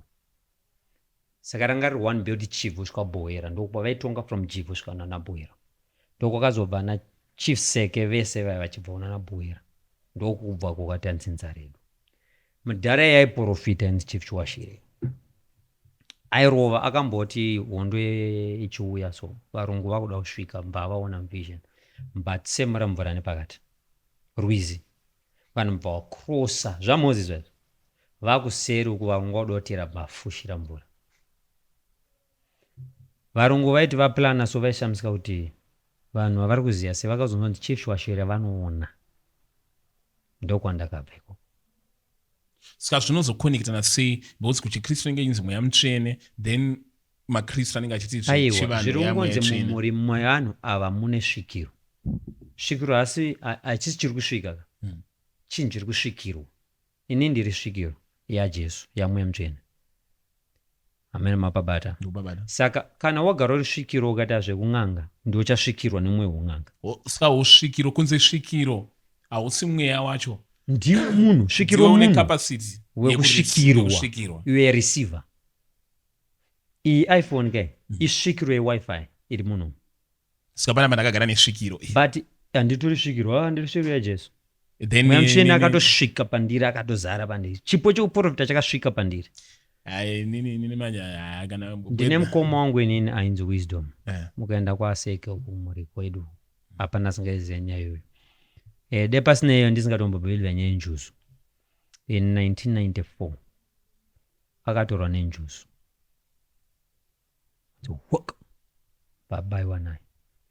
Saka ranga riri one belt Chivhu kusvika Buhera ndokwavaitonga from Chivhu kusvika nana Buhera. Ndokwakazobva ana Chief Seke vese vaya vachibva kunana Buhera. Ndokubva kwakaita nzinza redu. Mudhara iye aiporofita ainzi Chief Chiwashire. Airova akamboti hondo ichiuya so varungu vakuda kusvika mbavaona muvision mbatsemura mvura nepakati rwizi vanhu mubva wakrosa zvaMoses zvaizvo vakuseri uku varungu vadotera vafushira mvura varungu vaiti vaplana so vaishamisika kuti vanhu vavari kuziva sei vakazonzwa kuti Chief Chiwashira vanoona ndokwandakabva ikoko. Saka zvinozokonekitana sei because kuchikristu inenge inzi mweya mutsvene then makristu anenge achiti Aiwa chivanhu zviri yamweya kungonzi tsvene. mumhuri mevanhu ava mune svikiro. Svikiro hasi hachisi chiri kusvika ka. Chinhu chiri kusvikirwa. Ini ndiri svikiro yaJesu yaMweya Mutsvene. Amen mapabata. Ndikupabata. Saka kana wagara uri svikiro ukaita zvekun'anga ndiwe uchasvikirwa nemweya weun'anga. Saka usvikiro kunze svikiro hausi mweya wacho. Ndiwe munhu svikiro Ndiwe une munhu capacity wekusvikirwa. yekusvikirwa. You are a receiver. Iyi iPhone ke isvikiro yeWi-Fi iri muno. Saka panapa ndakagara nesvikiro. But handitori svikiro, ah, ndiri svikiro yaJesu. Then Mweya Mutsvene akatosvika pandiri akatozara pandiri. Chipo chekuprofita chakasvika pandiri. Ai nini nini manje haa kana Ndine mukoma wangu inini ainzi Wisdom. Eh. Mukaenda kwaSeke uku kumhuri kwedu hapana asingaiziva nyaya iyoyo. Eh, de pasina iyo ndisingatombobelieve nyaya yenjuzu. In 1994 akatorwa nenjuzu. Wok. Babaiwa naye.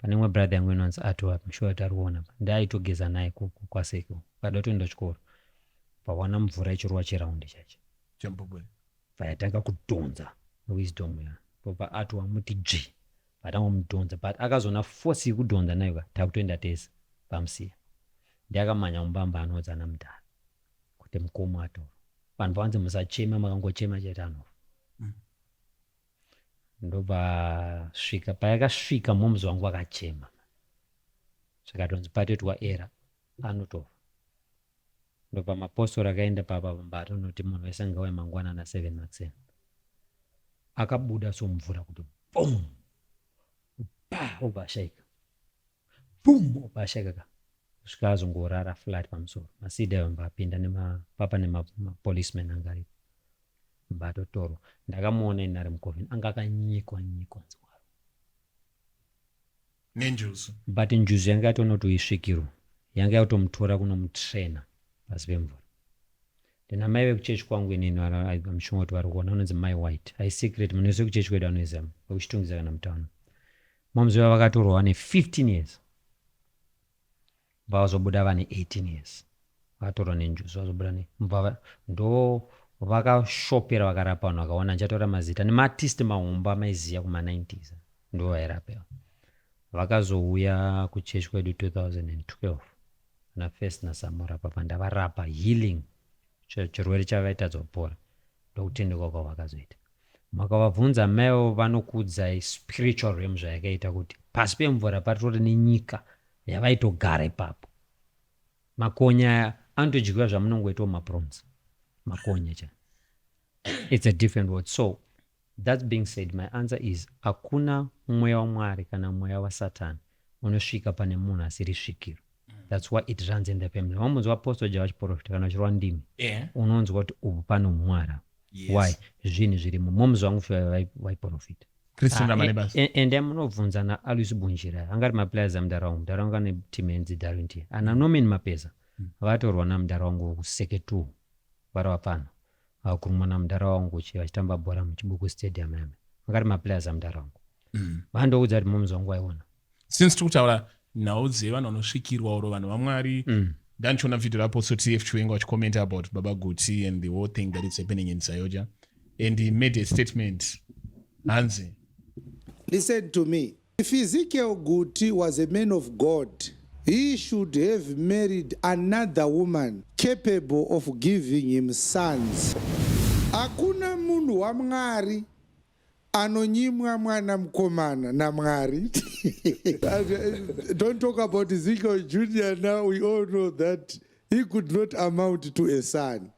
Pane imwe brother yangu inonzi Ato I'm sure kuti ari kuona pa. Ndaaitogeza naye kwaSeke uko. Kada kutoenda kuchikoro. Pawana mvura ichirova chiraundi chacho. Chambobwe. Payatanga kudhonza wisdom ya. Pobva Ato amuti dzvi. Patanga kumudhonza but akazoona force yekudhonza nayo ka takutoenda tese pamusiya. Ndiye akamhanya kumba mba anoudza ana mudhara kuti mukoma atorwa. Vanhu pavanzi musachema makangochema chete anofa. Ndobva svika payakasvika moms vangu vakachema zvikatonzi patoitwa era anotofa. Ndobva mapostori akaenda papa mbatonoti munhu wese ngauye mangwana na 7 makuseni. Akabuda somvura kuti boom pa obva ashaika boom obva ashaika ka kusvika azongorara flat pamusoro masida ayo mbapinda nemapapa nemapoliceman anga aripo mbatotorwa ndakamuona ini ari mucoffin anga akanyikwa nyikwa nzwaro nenjuzu but njuzu yanga yatonoti isvikiro yanga yatomutora kunomutraina pasi pemvura ndina mai vekuchechi kwangu inini I'm sure kuti vari kuona anonzi mai white haisecret munhu wese wekuchechi kwedu anoiziva vekuchitungwiza kana mutauni moms vava vakatorwa vane 15 years vazobuda vane 18 years vakatorwa nenjuzu vazobuda ne ndo vakashopera vakarapa vanhu vakaona ndichatora mazita nemaartist mahomba amaiziya kuma 90s ndo vairapa vakazouya kuchechi kwedu 2012 na first nasamora papa ndavarapa healing chirwere chavaitadza kupora ndokutendeuka kwavakazoita Makavabvunza amai avo vanokuudzai spiritual realm zvayakaita kuti pasi pemvura patori nenyika yavaitogara ipapo. Makonye aya anotodyiwa zvamunongoitawo maprons. Makonye cha. It's a different word. So that being said my answer is hakuna mweya waMwari kana mweya waSatan unosvika pane munhu asiri svikiro. That's why it runs in the family. Wambonzwa apostle Java achiprofita kana achirwa ndimi. Yeah. Unonzwa kuti ubu pane umwari. Yes. Why? Zvinhu zvirimo. Moms vangu vaiprofita. Christian Ramalebas. Ende munobvunza na Alois Bunjira. Anga ari maplayers amudhara wangu. Mudhara wangu ane team yenzi Darwin T. Ana Norman Mapeza. Vatorwa namudhara wangu kuseke 2. Vari vapfana. Vakurumwa namudhara wangu vachitamba bhora muChibuku Stadium yame. Anga ari maplayers amudhara wangu. Vandoudza kuti moms vangu vaiona. Since tiri kutaura nhau dzevanhu vanosvikirwa oro vanhu vamwari ndandichiona video raApostle TF Chiwenga vachicommenta about Baba Guti and the whole thing that is happening in Zayoja and he made a statement hanzi Listen to me. If Ezekiel Guti was a man of God, he should have married another woman capable of giving him sons. Hakuna munhu waMwari anonyimwa mwana mukomana naMwari. Don't talk about Ezekiel Jr. Now we all know that he could not amount to a son.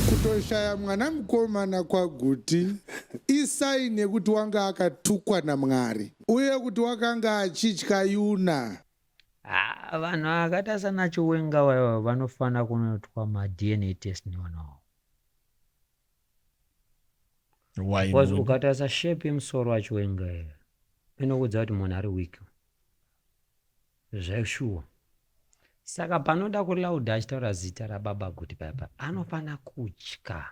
Kutoshaya mwana mukomana kwaGuti isaini yekuti wanga akatukwa naMwari uye kuti wakanga achitya Yuna. Ah, vanhu vakaita sana Chiwenga vaiva vanofanira kunoitwa maDNA test nevana vavo. Why Because would- ukatarisa shape yemusoro waChiwenga iyo inokuudza kuti munhu ari weak. Zveshuwa. Saka panoda kulauda achitaura zita rababa Guti paya anofanira kutya.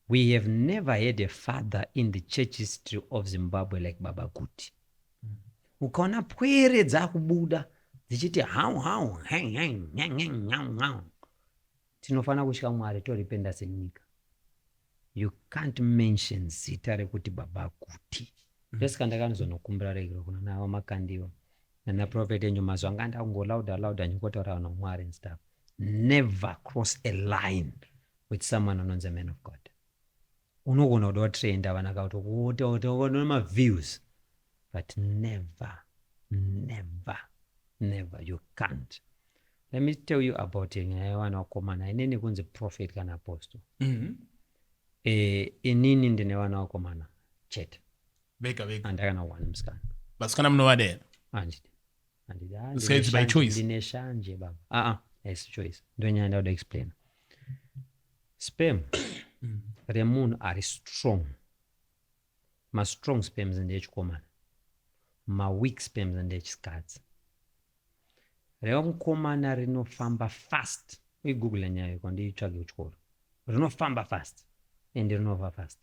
We have never had a father in the church history of Zimbabwe like Baba Guti. Ukaona pwere dzakubuda dzichiti hau hau heng heng heng heng hau hau. Tinofanira kutya Mwari toripenda senyika. You can't mention zita rekuti Baba Guti. Ndosaka ndakanozonokumbira regero kuna navo Makandiwa nana Prophet enyu mazuva anga ndakungolauda lauda nyingotaura vanhu Mwari and stuff. Never cross a line with someone anonzi a man of God. Unogona kuda kutrenda vana kakuti maviews but never never never you can't. Let me tell you about nyaya yevana vakomana inini kunzi prophet kana apostle. Inini ndine vana vakomana chete. Vega vega. Handakana one musikana. Vasikana munovada here? Handidi. Handidi. Ah, Saka it's by choice? Ndine shanje baba. Ah, haisi choice. Ndonyaya ndauda explain. Sperm remunhu ari strong. Ma-strong sperms ndeechikomana. Ma-weak sperms ndeechisikadzi. Remukomana rinofamba fast. Uigoogle nyaya iyo ndiitsvage kuchikoro. Rinofamba fast and rinova fast.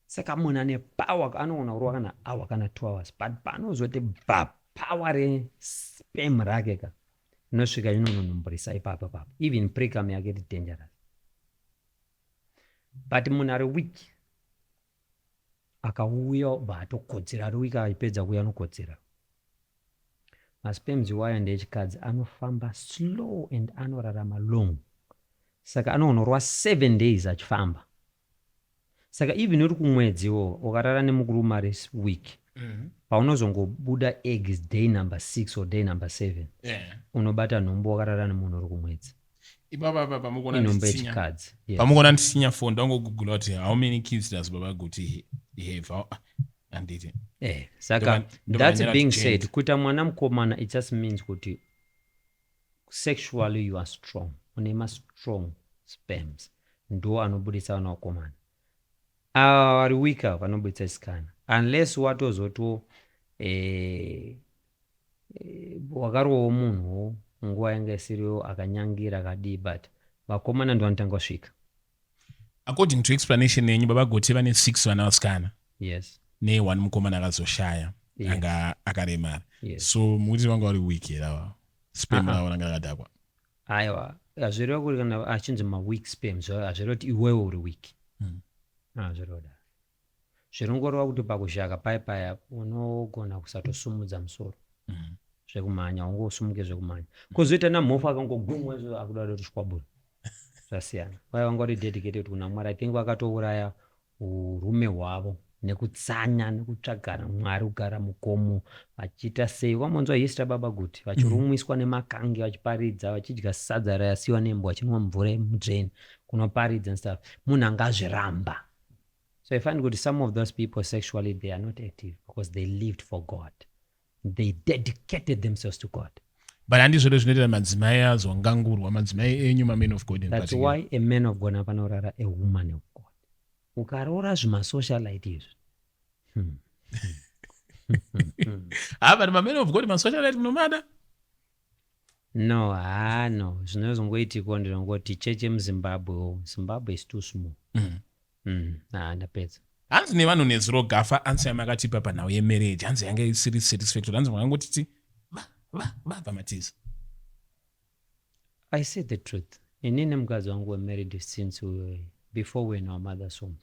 Saka munhu ane power anogona kurova kana hour kana 2 hours but paanozoti bva power resperm rake ka inosvika inononumburisa ipapo papo. Even precum yake iri dangerous. But munhu ari weak akauya obva atokotsera ari weak achipedza kuuya anokotsera. Masperms iwayo ndechikadzi anofamba slow and anorarama long. Saka anohonorwa 7 days achifamba. Saka even uri kumwedziwo ukarara nemurume ari weak paunozongobuda eggs day number 6 or day number 7 unobata nhumbu wakarara nemunhu uri kumwedzi. Ipapa apa pamukona Inhumbu nditsinya. yechikadzi. Yes. Pamukona ndisinya phone ndangogoogle kuti how many kids does Baba Guti have? Handiti. Saka Ndobva that's ndanyara being kuti said change. kuita mwana mukomana it just means kuti sexually you are strong. Une ma-strong sperms ndo anobudisa vana vakomana. Ava vari weak ava vanobudisa chisikana unless watozoto wakarowawo munhuwo nguva yanga isiriyo akanyangira akadii but vakomana ndo vanotanga kusvika. According to explanation yenyu Baba Guti vane 6 vana vasikana. Yes. Ne1 mukomana akazoshaya Yes. anga akaremara. Yes. So mukuti vanga vari weak here ava? Sperm ravo ranga rakadhakwa. Aiwa, hazvireva kuti kana achinzi ma-weak sperms hazvireva kuti iwewe uri weak. Hazvireva kudaro. Zviringoreva kuti pakushaka paya paya unogona kusatosumudza musoro. Zvekumhanya, ungosumuke zvekumhanya. Kozoita namhofu akangogumwa izvo akuda kuti chikwabura. Zvasiyana. Vaya vanga vari dedicated kuna Mwari. I think vakatouraya urume hwavo nekutsanya nekutsvagana Mwari kugara mugomo vachiita sei. Wamonzwa history Baba Guti vachirumwiswa nemakange vachiparidza vachidya sadza rasiwa nembwa vachinwa mvura yemudrain kunoparidza and stuff. Munhu angazviramba. So I find kuti some of those people sexually they are not active because they lived for God. They dedicated themselves to God. But handizvozvo zvinoita madzimai azongangurwa madzimai enyu ma-men of God in That's particular. why a man of God anofanira a woman of God. Ukaroora zvimasocialite izvi. Ah, but ma-men of God masocialite munomada? No, no. Zvinozongoitika ndinongoti cheche muZimbabwe. Zimbabwe is too small. Ndapedza. Hanzi nevanhu nezuro Gafa answer yamakatipa panhau yemarriage hanzi yanga isiri satisfactory hanzi makangotiti va va va pamatiza. I say the truth. Inini nemukadzi wangu were married since we were, before we were in our mother's womb.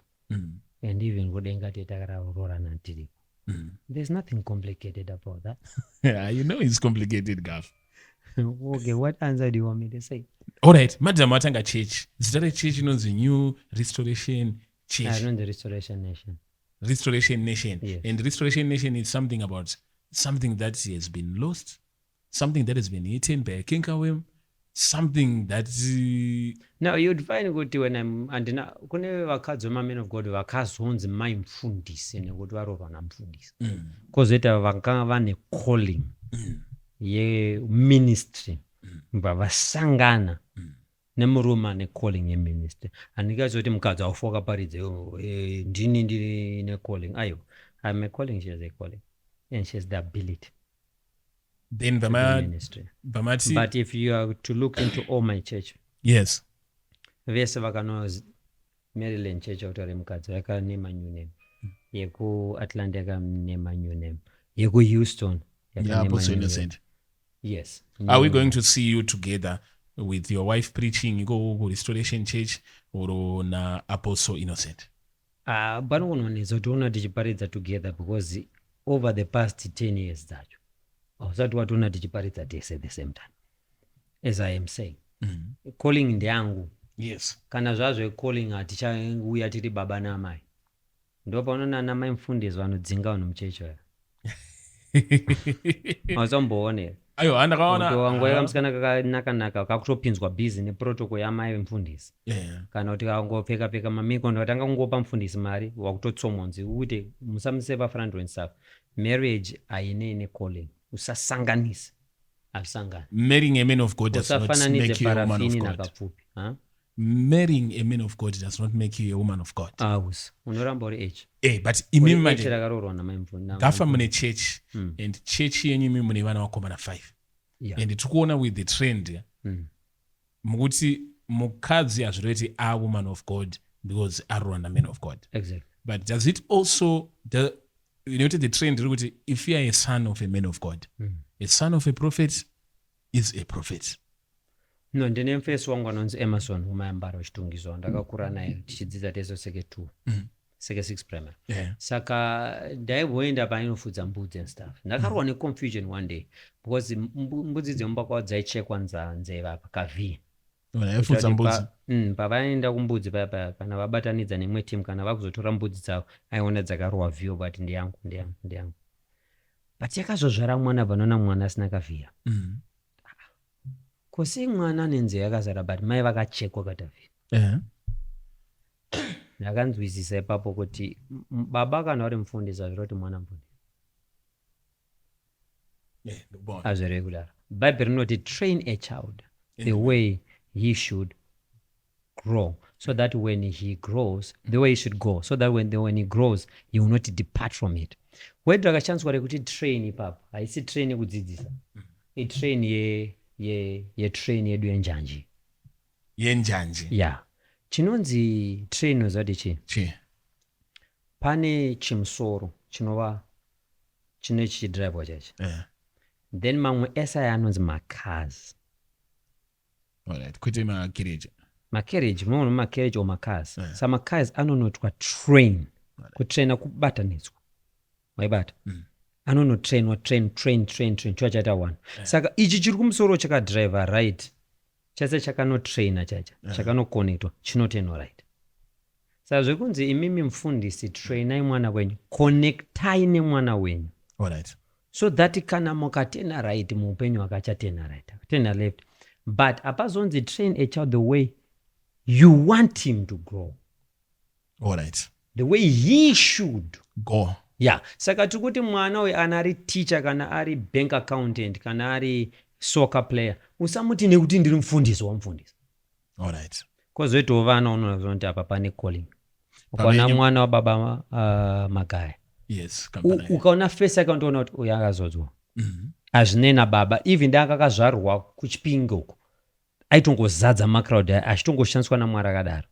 And even kudenga tetakarorana tiripo. There's nothing complicated about that. Yeah, you know it's complicated, Gaff. Okay, what answer do you want me to say? Alright, madam atanga church. Zita rechurch inonzi New Restoration Church. Ah, inonzi Restoration Nation. Restoration Nation. Yes. And Restoration Nation is something about something that has been lost, something that has been eaten by a cankerworm, something that Now you'd find kuti when I'm andina kune vakadzi vemamen of God vakazonzi mai mufundisi nekuti varoorwa namufundisi. Kozoita vakanga vane calling yeministry bva vasangana nemurume ane calling yeministry. Handingazoti mukadzi haufi wakaparidza iwe, ndini ndiri necalling. Aiwa, I'm a calling, she has a calling and she has the ability then to do ministry. Vamati But if you are to look into all my church, vese vakano Maryland church yakuti mukadzi yakanema new name, yekuAtlanta yakanema new name, yekuHouston Yeah, yakanema Apostle new name. Innocent. Yes. Are we New going name. to see you together with your wife preaching iko kuRestoration Church or na Apostle Innocent? Ah, panokononetsa kuti ona tichiparidza together because over the past 10 years dzacho hausati watoona tichiparidza tese at the same time. As I am saying, calling ndeyangu. Kana zvazvo calling hatichauya tiri baba naamai. Ndo paunoona ana mai mufundisi vanodzinga vanhu muchechi vaya. Hausamboona. Aiwa, ndakaona. Wangu kamusikana kakanaka-naka kakutopinzwa busy neprotocol yamai mufundisi. Kana kuti kangopfeka pfeka mamiko ndatanga kungopa mufundisi mari wakutotsomwa uite musamise pafront and stuff. Marriage hainei necalling. Usasanganise. Hazvisangani. Marrying a man of God does not Usafananidze make you a woman of parafini God. nakapfupi. Huh? Marrying a man of God does not make you a woman of God. Ausi. Unoramba uri H. But imimi Uri manje H rakaroorwa namai mufundisi. Gafa mune church and church yenyu imi mune vana vakomana 5. And tiri kuona with the trend mukuti mukadzi hazvireveti a woman of God because aroorwa na man of God. But does it also the, you know, the trend iri kuti if you are a son of a man of God, a son of a prophet is a prophet. No, ndine mufesi wangu anonzi Emerson umayambara weChitungwiza ndakakura naye tichidzidza tese seke 2 seke 6 primary. Saka ndaimboenda painofudza mbudzi and stuff. Ndakarohwa neconfusion one day because mbudzi dzemumba kwavo dzaichekwa nzeve apa kav. Vaifudza mbudzi. Pavaenda kumbudzi paya paya kana vabatanidza neimwe team kana vakuzotora mbudzi dzavo aiona dzakarohwa vhiyo but ndeyangu, ndeyangu, ndeyangu. But yakazozvara mwana vanoona mwana asina kavhiya. Ko sei mwana ane nzeve yakazara but mai vakachekwa katavhiya? Ndakanzwisisa ipapo kuti baba kana vari mufundisi hazvireva kuti mwana mufundisi. Ndikubona. Hazvirevi kudaro. Bhaibheri rinoti train a child the way he should grow so that when he grows, the way he should go, so that when he grows he will not depart from it. Word rakashandiswa rekuti train ipapo haisi train yekudzidzisa, itrain yetrain yedu yenjanji. Yenjanji. Yeah. Chinonzi train unoziva kuti chii? Chii? Pane chimusoro chinova chine chichidhiraivwa chacho. Then mamwe ese aya anonzi macars. Alright, kwete makereji. Makereji, munoona makereji or macars. Sa macars anonotwa train. Kutraina kubatanidzwa. Waibata? Anonotrainwa, train, train, train, train, chiva chaita one. Saka ichi chiri kumusoro chakadhiraivha right. Chese chakanotraina chacha, chakanokonectwa, chinotenwa right. Saka zvekunzi imimi mufundisi trainai mwana wenyu, connectai nemwana wenyu. So that kana mukatena right muupenyu hwake achatena right, akatena left. But hapazonzi train a child the way you want him to grow. The way he should go. Yeah. Saka tiri kuti mwana uyu ana ari teacher kana ari bank accountant kana ari soccer player, usamuti nekuti ndiri mufundisi wamufundisi. Kwozoitawo vana unoona kuti apa pane calling. Ukaona mwana wababa Magaya. Yes, kampani. Ukaona face yake unotoona kuti uyu akazodzwa. Hazvinei nababa, even dai akazvarwa kuChipinge uko aitongozadza macrowd aya achitongoshandiswa naMwari akadaro.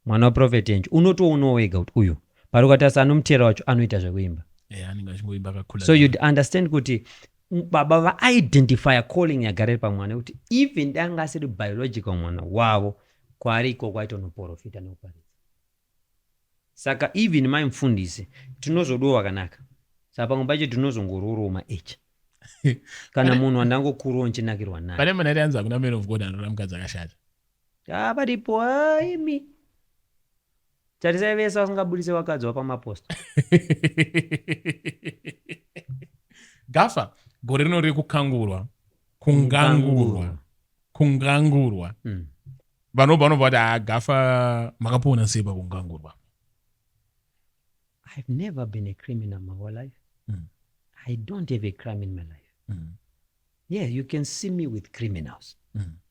Mwana waProphet Angel unotoonawo wega kuti uyu pari ukatarisa anomutera wacho anoita zvekuimba. Yeah, anenge achingoimba akakula. So you'd understand kuti baba vaidentifya calling yagara iri pamwana kuti even dai anga asiri biological mwana wavo kwaari ikoko aitonoprofita nekuparidza. Saka even mai mufundisi tinozodiwa wakanaka. Saka pamwe pacho tinozongororoma ichi kana munhu wandangokurawo nchinakirwa naye. Pane munhu ati hanzi hakuna man of God anotora mukadzi akashata. Ah, varipo aimi tarisai vese vasingabudise vakadzi vapamaposta. Gafa gore rino rekukangurwa kungangurwa kungangurwa. Vanobva vanobva vati haa Gafa makapona sei pakungangurwa? I've never been a criminal my whole life. I don't have a crime in my life. Yeah, you can see me with criminals.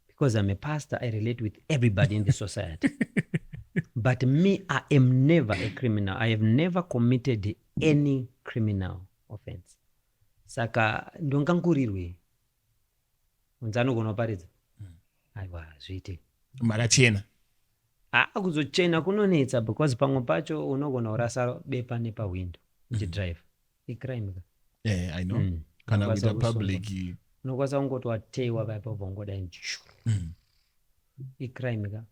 Because I'm a pastor, I relate with everybody in the society. But me, I am never a criminal. I have never committed any criminal offense. Saka ndongangurirwe. Unzi anogona kuparidza. Aiwa, hazviite. Makachena. Ah, kuzochena kunonetsa because pamwe pacho unogona kurasa bepa nepahwindo uchidrive. Icrime ka. Yeah, I know. Kana Unokwanisa kuita kusungwa. public. Unokwanisa kungoti wateyiwa paipa ubva ungodai. Icrime ka.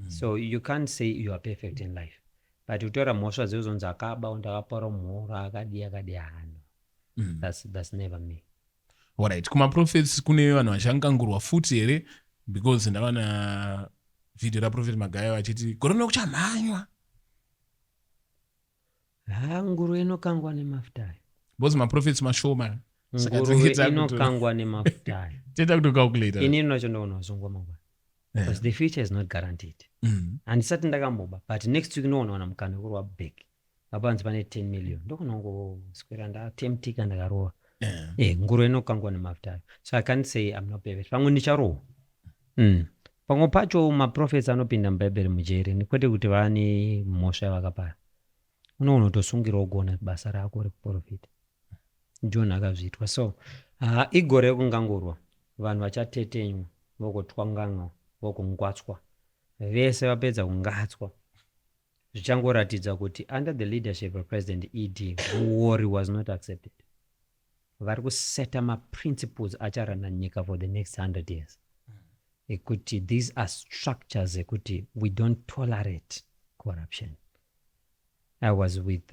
So you can't say you are perfect in life. But kutora mhosva dzekuzonzi akaba, ndakapara mhoro, akadi akadi hano. That's never me. Alright, kumaprophets kune vanhu vachangangurwa futi here? Because ndavana video raProphet Magaya vachiti gore rino kuchamhanywa. Ha, nguruve inokangwa nemafuta ayo. Because maprophets mashoma. Saka Nguruve tinenge takuto- inokangwa nemafuta ayo. Toita kutocalculate. Ini nacho ndoona usungwa mangwana. Because the future is not guaranteed. Handisati ndakamboba, but next week ndinoona mukana wekurova back. Apanzi pane 10 million. Ndokunongoswera ndatemtika ndakarova. Nguruve inokangwa nemafuta ayo. So I can't say I'm not perfect. Pamwe ndicharohwa. Pamwe pacho maprophets anopinda muBhaibheri mujeri, kwete kuti vane mhosva yavakapara. Unoona kutosungirwa kugona basa rako rekuprofita. John akazviitwa. So igore rekungangurwa. Vanhu vachatetenywa, vogotwanganwa, vogongwatswa. Vese vapedza kungatswa. Zvichangoratidza kuti under the leadership of President ED, war was not accepted. Vari kuseta maprinciples acharana nyika for the next 100 years. Ekuti these are structures ekuti we don't tolerate corruption. I was with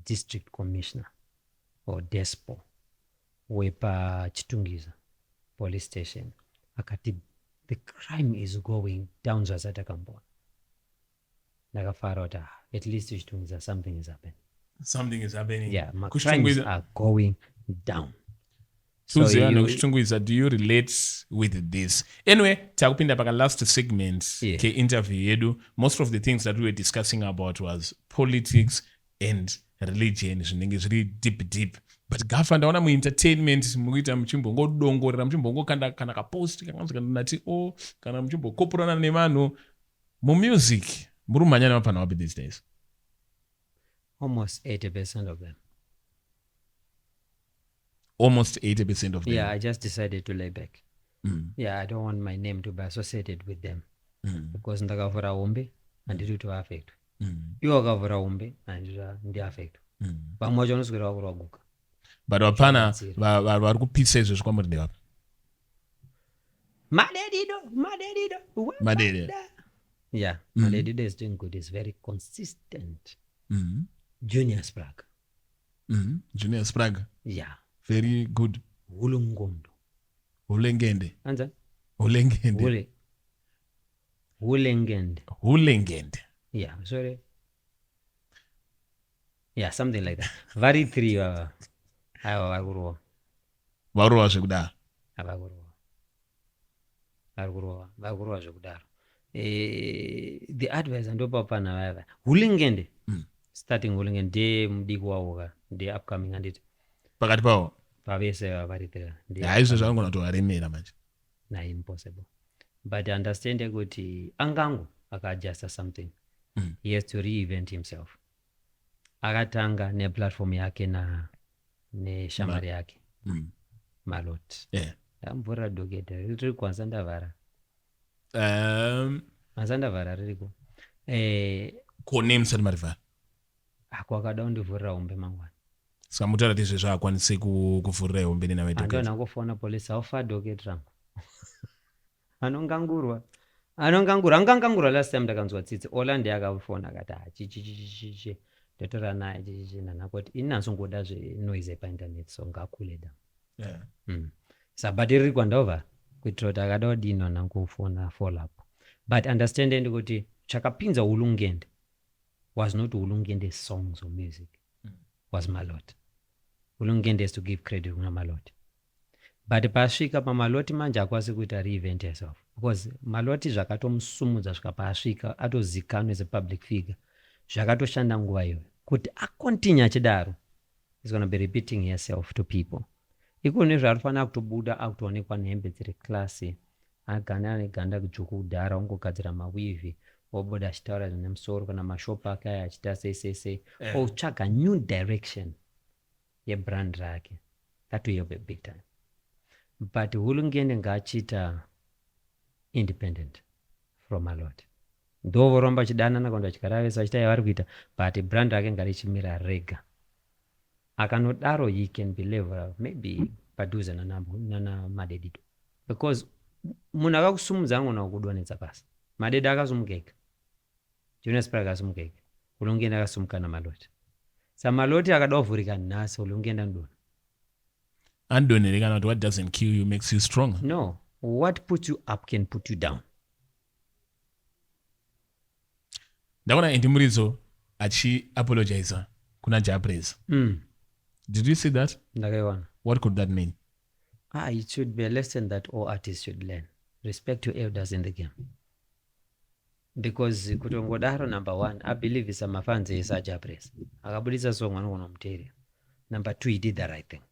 district commissioner or DESPO wepaChitungwiza police station. Akati the crime is going down zvasati akamboona. Ndakafara kuti at least Chitungwiza something is happening. Something is happening. Yeah, my crimes Kuchitungwiza- are going down. So Tuziva you- nekuChitungwiza, do you relate with this? Anyway, takupinda paka last segment ke-interview yedu. Most of the things that we were discussing about was politics and religion, zvinenge zviri deep deep. But Gafa, ndaona muentertainment mukuita muchimbongodongorera, muchimbongokanda kana kapost kakanzi kana nati o kana muchimbokopurana nevanhu mumusic. Muri kumhanya nemapana wapi these days? Almost 80% of them. Almost 80% of them. Yeah, I just decided to lay back. Yeah, I don't want my name to be associated with them. Because ndakavhura hombe, handidi kuti vaaffectwe. Iwo wakavhura hombe, handidi ndiaffectwe. Vamwe vacho vanoswera vakurwa guka. But vapana Zvabatsira. vari kupisa izvezvi kwamuri ndevapa? Madedido, madedido. Madede. Yeah, Madedido is doing good. He's very consistent. Junior Sprague. Junior Sprague. Yeah. Very good. Hulungondo. Hulengende. Anza? Hulengende. Hule. Hulengende. Hulengende. Yeah, sorry. Yeah, something like that. Vari three aiwa vari kurova. Varova zvekudaro. Vari kurova. Vari kurova, vari kurova zvekudaro. The advice ndopapana vaya vaya. Hulengende. Starting Hulengende ndiye mudiki wavo ka, ndiye upcoming handiti. Pakati pavo. Pavese vari three. Ndiye Hayi, izvo zvangona kutovaremera manje. Na impossible. But understand kuti angango akaadjusta something. He has to reinvent himself. Akatanga neplatform yake na neshamwari yake. Malot. Ndamvurira docket riri kwanza ndavhara. Kwanza ndavhara ririko. Ko name musati marivhara? Ako akada kundivhurira hombe mangwana. Saka mutaura kuti izvezvi haakwanisi kuvhurira hombe nenhau yedocket. Andona kufona police haufa docket rangu. Anongangurwa. Anongangurwa, angangangurwa last time ndakanzwa tsitsi. Ola ndiye akafona akati ah chi chi chi chi chi. Ndotaura naye chichichi nanako kuti ini nhasi zvenoise yepainternet so ngaakule down. Yeah. Sa but riri kwandova kuitira kuti akada kudini vanangofona follow up. But understanding kuti chakapinza Hulungende was not Hulungende songs or music. Was Maloti. Hulungende has to give credit kuna Maloti. But pasvika paMaloti manje akwanisi kuita reinvent herself because Maloti zvakatomusumudza svika paasvika atozikanwa as a public figure zvakatoshanda nguva iyoyo kuti acontinue achidaro is gonna be repeating herself to people iko nezvaari fanira kutobuda akutoonekwa nehembe dziri classy agana ane ganda dzvuku kudhara ongogadzira maweave obuda achitaura zvine musoro kana mashopu ake aya achiita sei sei sei otsvaga new direction yebrand rake. That will help a big time. But Hulungende ngaachiita independent from Maloti. Ndo voromba vachidanana kana vachigara vese vachiita yavari kuita but brand rake ngarichimira rega. Akanodaro he can be level maybe padhuze nana Madedido because munhu akakusumudza anogona kukudonhedza pasi. Madede akasumuka ega. Jonas Park akasumuka ega. Hulungende akasumuka naMaloti. Sa Maloti akada kuvhurika nhasi Hulungende anodonha. Andonhere kana kuti what doesn't kill you makes you stronger. No, what puts you up can put you down. Ndaona Andy Muridzo achiapologiza kuna Jah Prayzah. Did you see that? Ndakaiwana. What could that mean? Ah, it should be a lesson that all artists should learn. Respect your elders in the game. Because kutongodaro number one, I believe is mafans ese aJah Prayzah. Akabudisa song anogona kumuteerera. Number two, he did the right thing.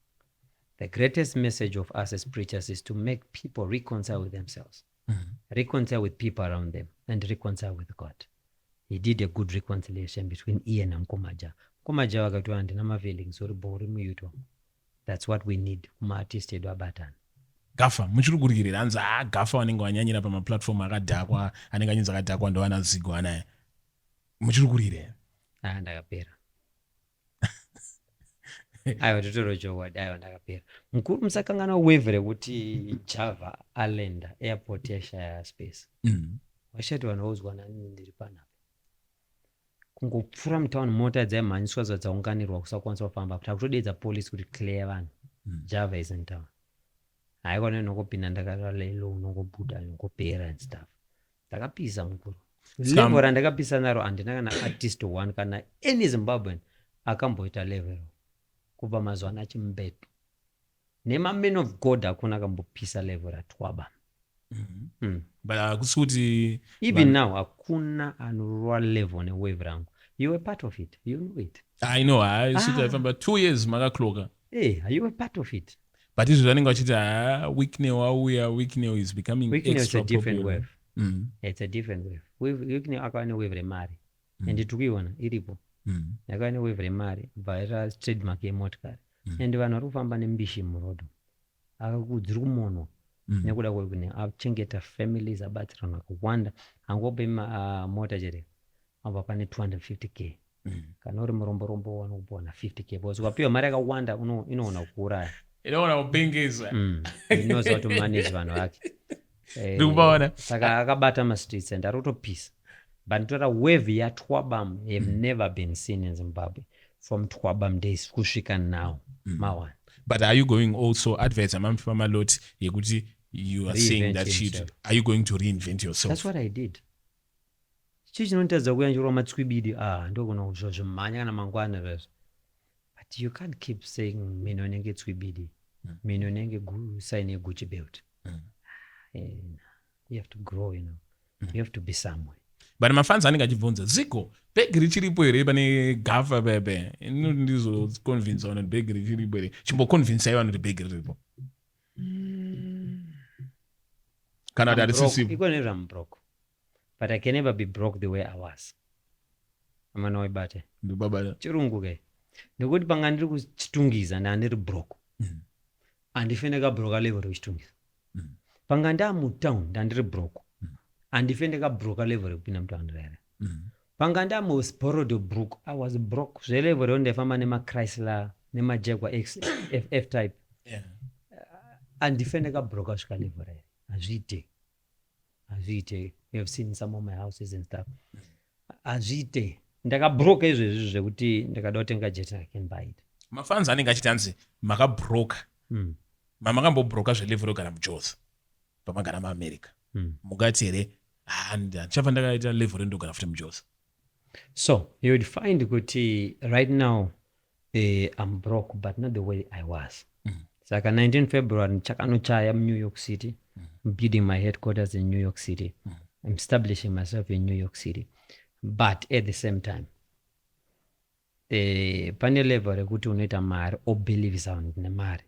The greatest message of us as preachers is to make people reconcile with themselves. Reconcile with people around them and reconcile with God. He did a good reconciliation between iye naMukomaja. Mukomaja vakati handina mafeelings uri bo uri muyuto. That's what we need kumaartist edu abatana. Gafa muchiri kuryirira hanzi haa Gafa vanenge vanyanyira pamaplatform akadhakwa anenge achinzi akadhakwa ndovana Zigo anaya muchiri kuryira here? Ah, ndakapera. Aiwa totoro chokwadi aiwa ndakapera. Mukuru musakanganwa wave rekuti Java Alenda airport yashaya space. Vachati vanhu vaudzwa nani ndiri panapa. Kungopfuura mutown mota dzaimhanyiswa dzaunganirwa kusakwanisa kufamba takutodeedza police kuti clear vanhu. Java is in town. Haikona inongopinda ndakaralelo unongobuda inongopera and stuff. Ndakapisa mukuru. Level randakapisa naro handina kana artist one kana any Zimbabwean akamboita level kubva mazuva ana Chimbetu. Nema-men of God hakuna akambopisa level ratwaba. But hakusi kuti Even now hakuna anorova level newave rangu. You were part of it. You know it. I know haisi kuti aifamba 2 years makakloka. Hey, you were part of it. But izvo vanenge vachiti ha Wicknell wauya, Wicknell is becoming Wicknell is extra a different popular. wave. It's a different wave. Wicknell akava newave remari. And tiri kuiona iripo. Yakava newave remari bva yaita trademark yemotikari. And vanhu vari kufamba nembishi murodho. Dziri kumonwa nekuda kwekuti achengeta families abatsira vanhu vakawanda. Hangope mota chete abva pane 250K. Kana uri muromborombo wanokupiwa na 50K because ukapiwa mari yakawanda inoona kuuraya. Inoona kupengesa. He knows how to manage vanhu vake. Ndikupaona. Saka akabata mastreets and ari kutopisa. But nditora wave yaTwabam have never been seen in Zimbabwe from Twabam days kusvika now. Mawana. But are you going also advice amamupa Maloti yekuti you are saying Reinvent that shit, himself. are you going to reinvent yourself? That's what I did. Chii chinonditadza kuuya ndichirova matswibidi ah ndogona kuzvimhanya kana mangwana zvezvo. But you can't keep saying mino inenge tswibidi. Mino inenge sign yeGucci belt. You have to grow, you know. You have to be somewhere. But mafans anenge achibvunza Zigo bhegi richiripo here pane Gafa pepe inoti ndizoconvince vanhu kuti bhegi richiripo here chimboconvinsai vanhu kuti bhegi riripo kana kuti I'm broke. harisisipo. Iko nezva I'm broke. But I can never be broke the way I was. Amana waibate. Ndibabata. Chirungu ke. Nekuti panga ndiri kuchitungiza ndandiri broke. Handife ndakabroka level rekuchitungiza. Panga ndamutown ndandiri broke. Handife ndakabroka level rekupinda mutown rere. Panga ndamuborrowed broke. I was broke. Zvelevel reo ndaifamba nemaChrysler nemaJaguar X F, F type. Handife ndakabroka svika level rere. Hazviite. Hazviite. You have seen some of my houses and stuff. Hazviite. Ndakabroka izvezvi zvekuti ndakada kutenga jet, I can buy it. Mafans anenge achiti hanzi makabroka. Mamakambobroka zvelevel yogara muJozi pamagara muAmerica. Mungati here, "Ah, handichafa ndakaita level rendogara futi muJozi"? So you would find kuti right now I'm broke, but not the way I was. Saka 19 February ndichakanochaya muNew York City. I'm building my headquarters in New York City. I'm establishing myself in New York City, but at the same time pane level rekuti unoita mari obelievisa vanhu ndine mari,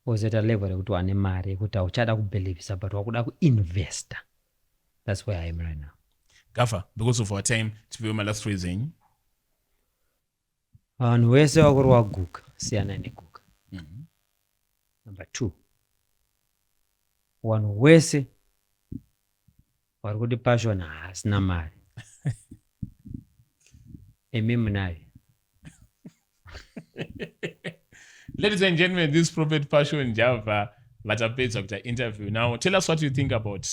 ozoita level rekuti wane mari yekuti hauchada kubelievisa but wakuda kuinvesta. That's where I am right now. Gafa, because of our time, tipiwe malast words enyu. Vanhu vese vakuri waguka, siyana neguka. Number two, vanhu wese vari kuti Passion haasina mari, imi munayo. Ladies and gentlemen, this Prophet Passion Java vatapedza kuita interview. Now tell us what you think about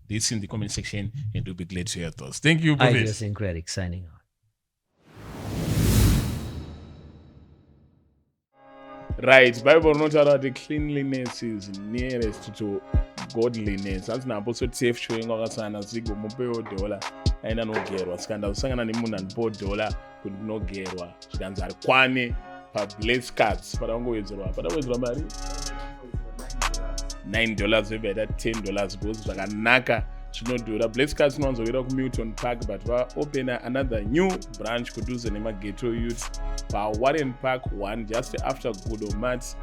this in the comment section and we'll be glad to hear your thoughts. Thank you, Prophet. Idiosyncratic signing out. Right, Bible rinotaura kuti cleanliness is nearest to godliness. Hanzi naapostle TF Chiwenga wakasangana Zigo, mupewo dhola aenda nogerwa. Saka ndazosangana nemunhu andipowo dhola kuti ndinogerwa, zvikanzi ari kwane paBlaze Cards pada kungowedzerwa, pada kuwedzerwa mari $9, maybe aita $10, because zvakanaka zvinodhura. Blaze Cards inowanzowira kuMilton Park, but vaopena another new branch kudhuze nemaGhetto Youth paWarren Park 1, just after Gudomat.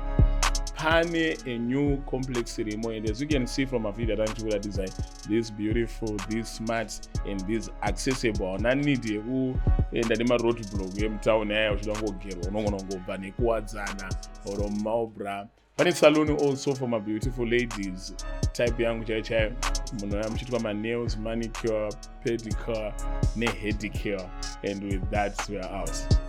Pane a new complex irimo, and as you can see from mavideo atanichikuratidzai, this beautiful, this smart and this accessible. Hauna need yekuenda nemaroad block emutauni aya uchida kungogerwa, unogona kungobva nekuWadzana or Marlborough. Pane salon also for mabeautiful ladies, type yangu chaiyo chaiyo. Munhu aya muchiitwa manails, manicure, pedicure nehedicure. And with that, we are out.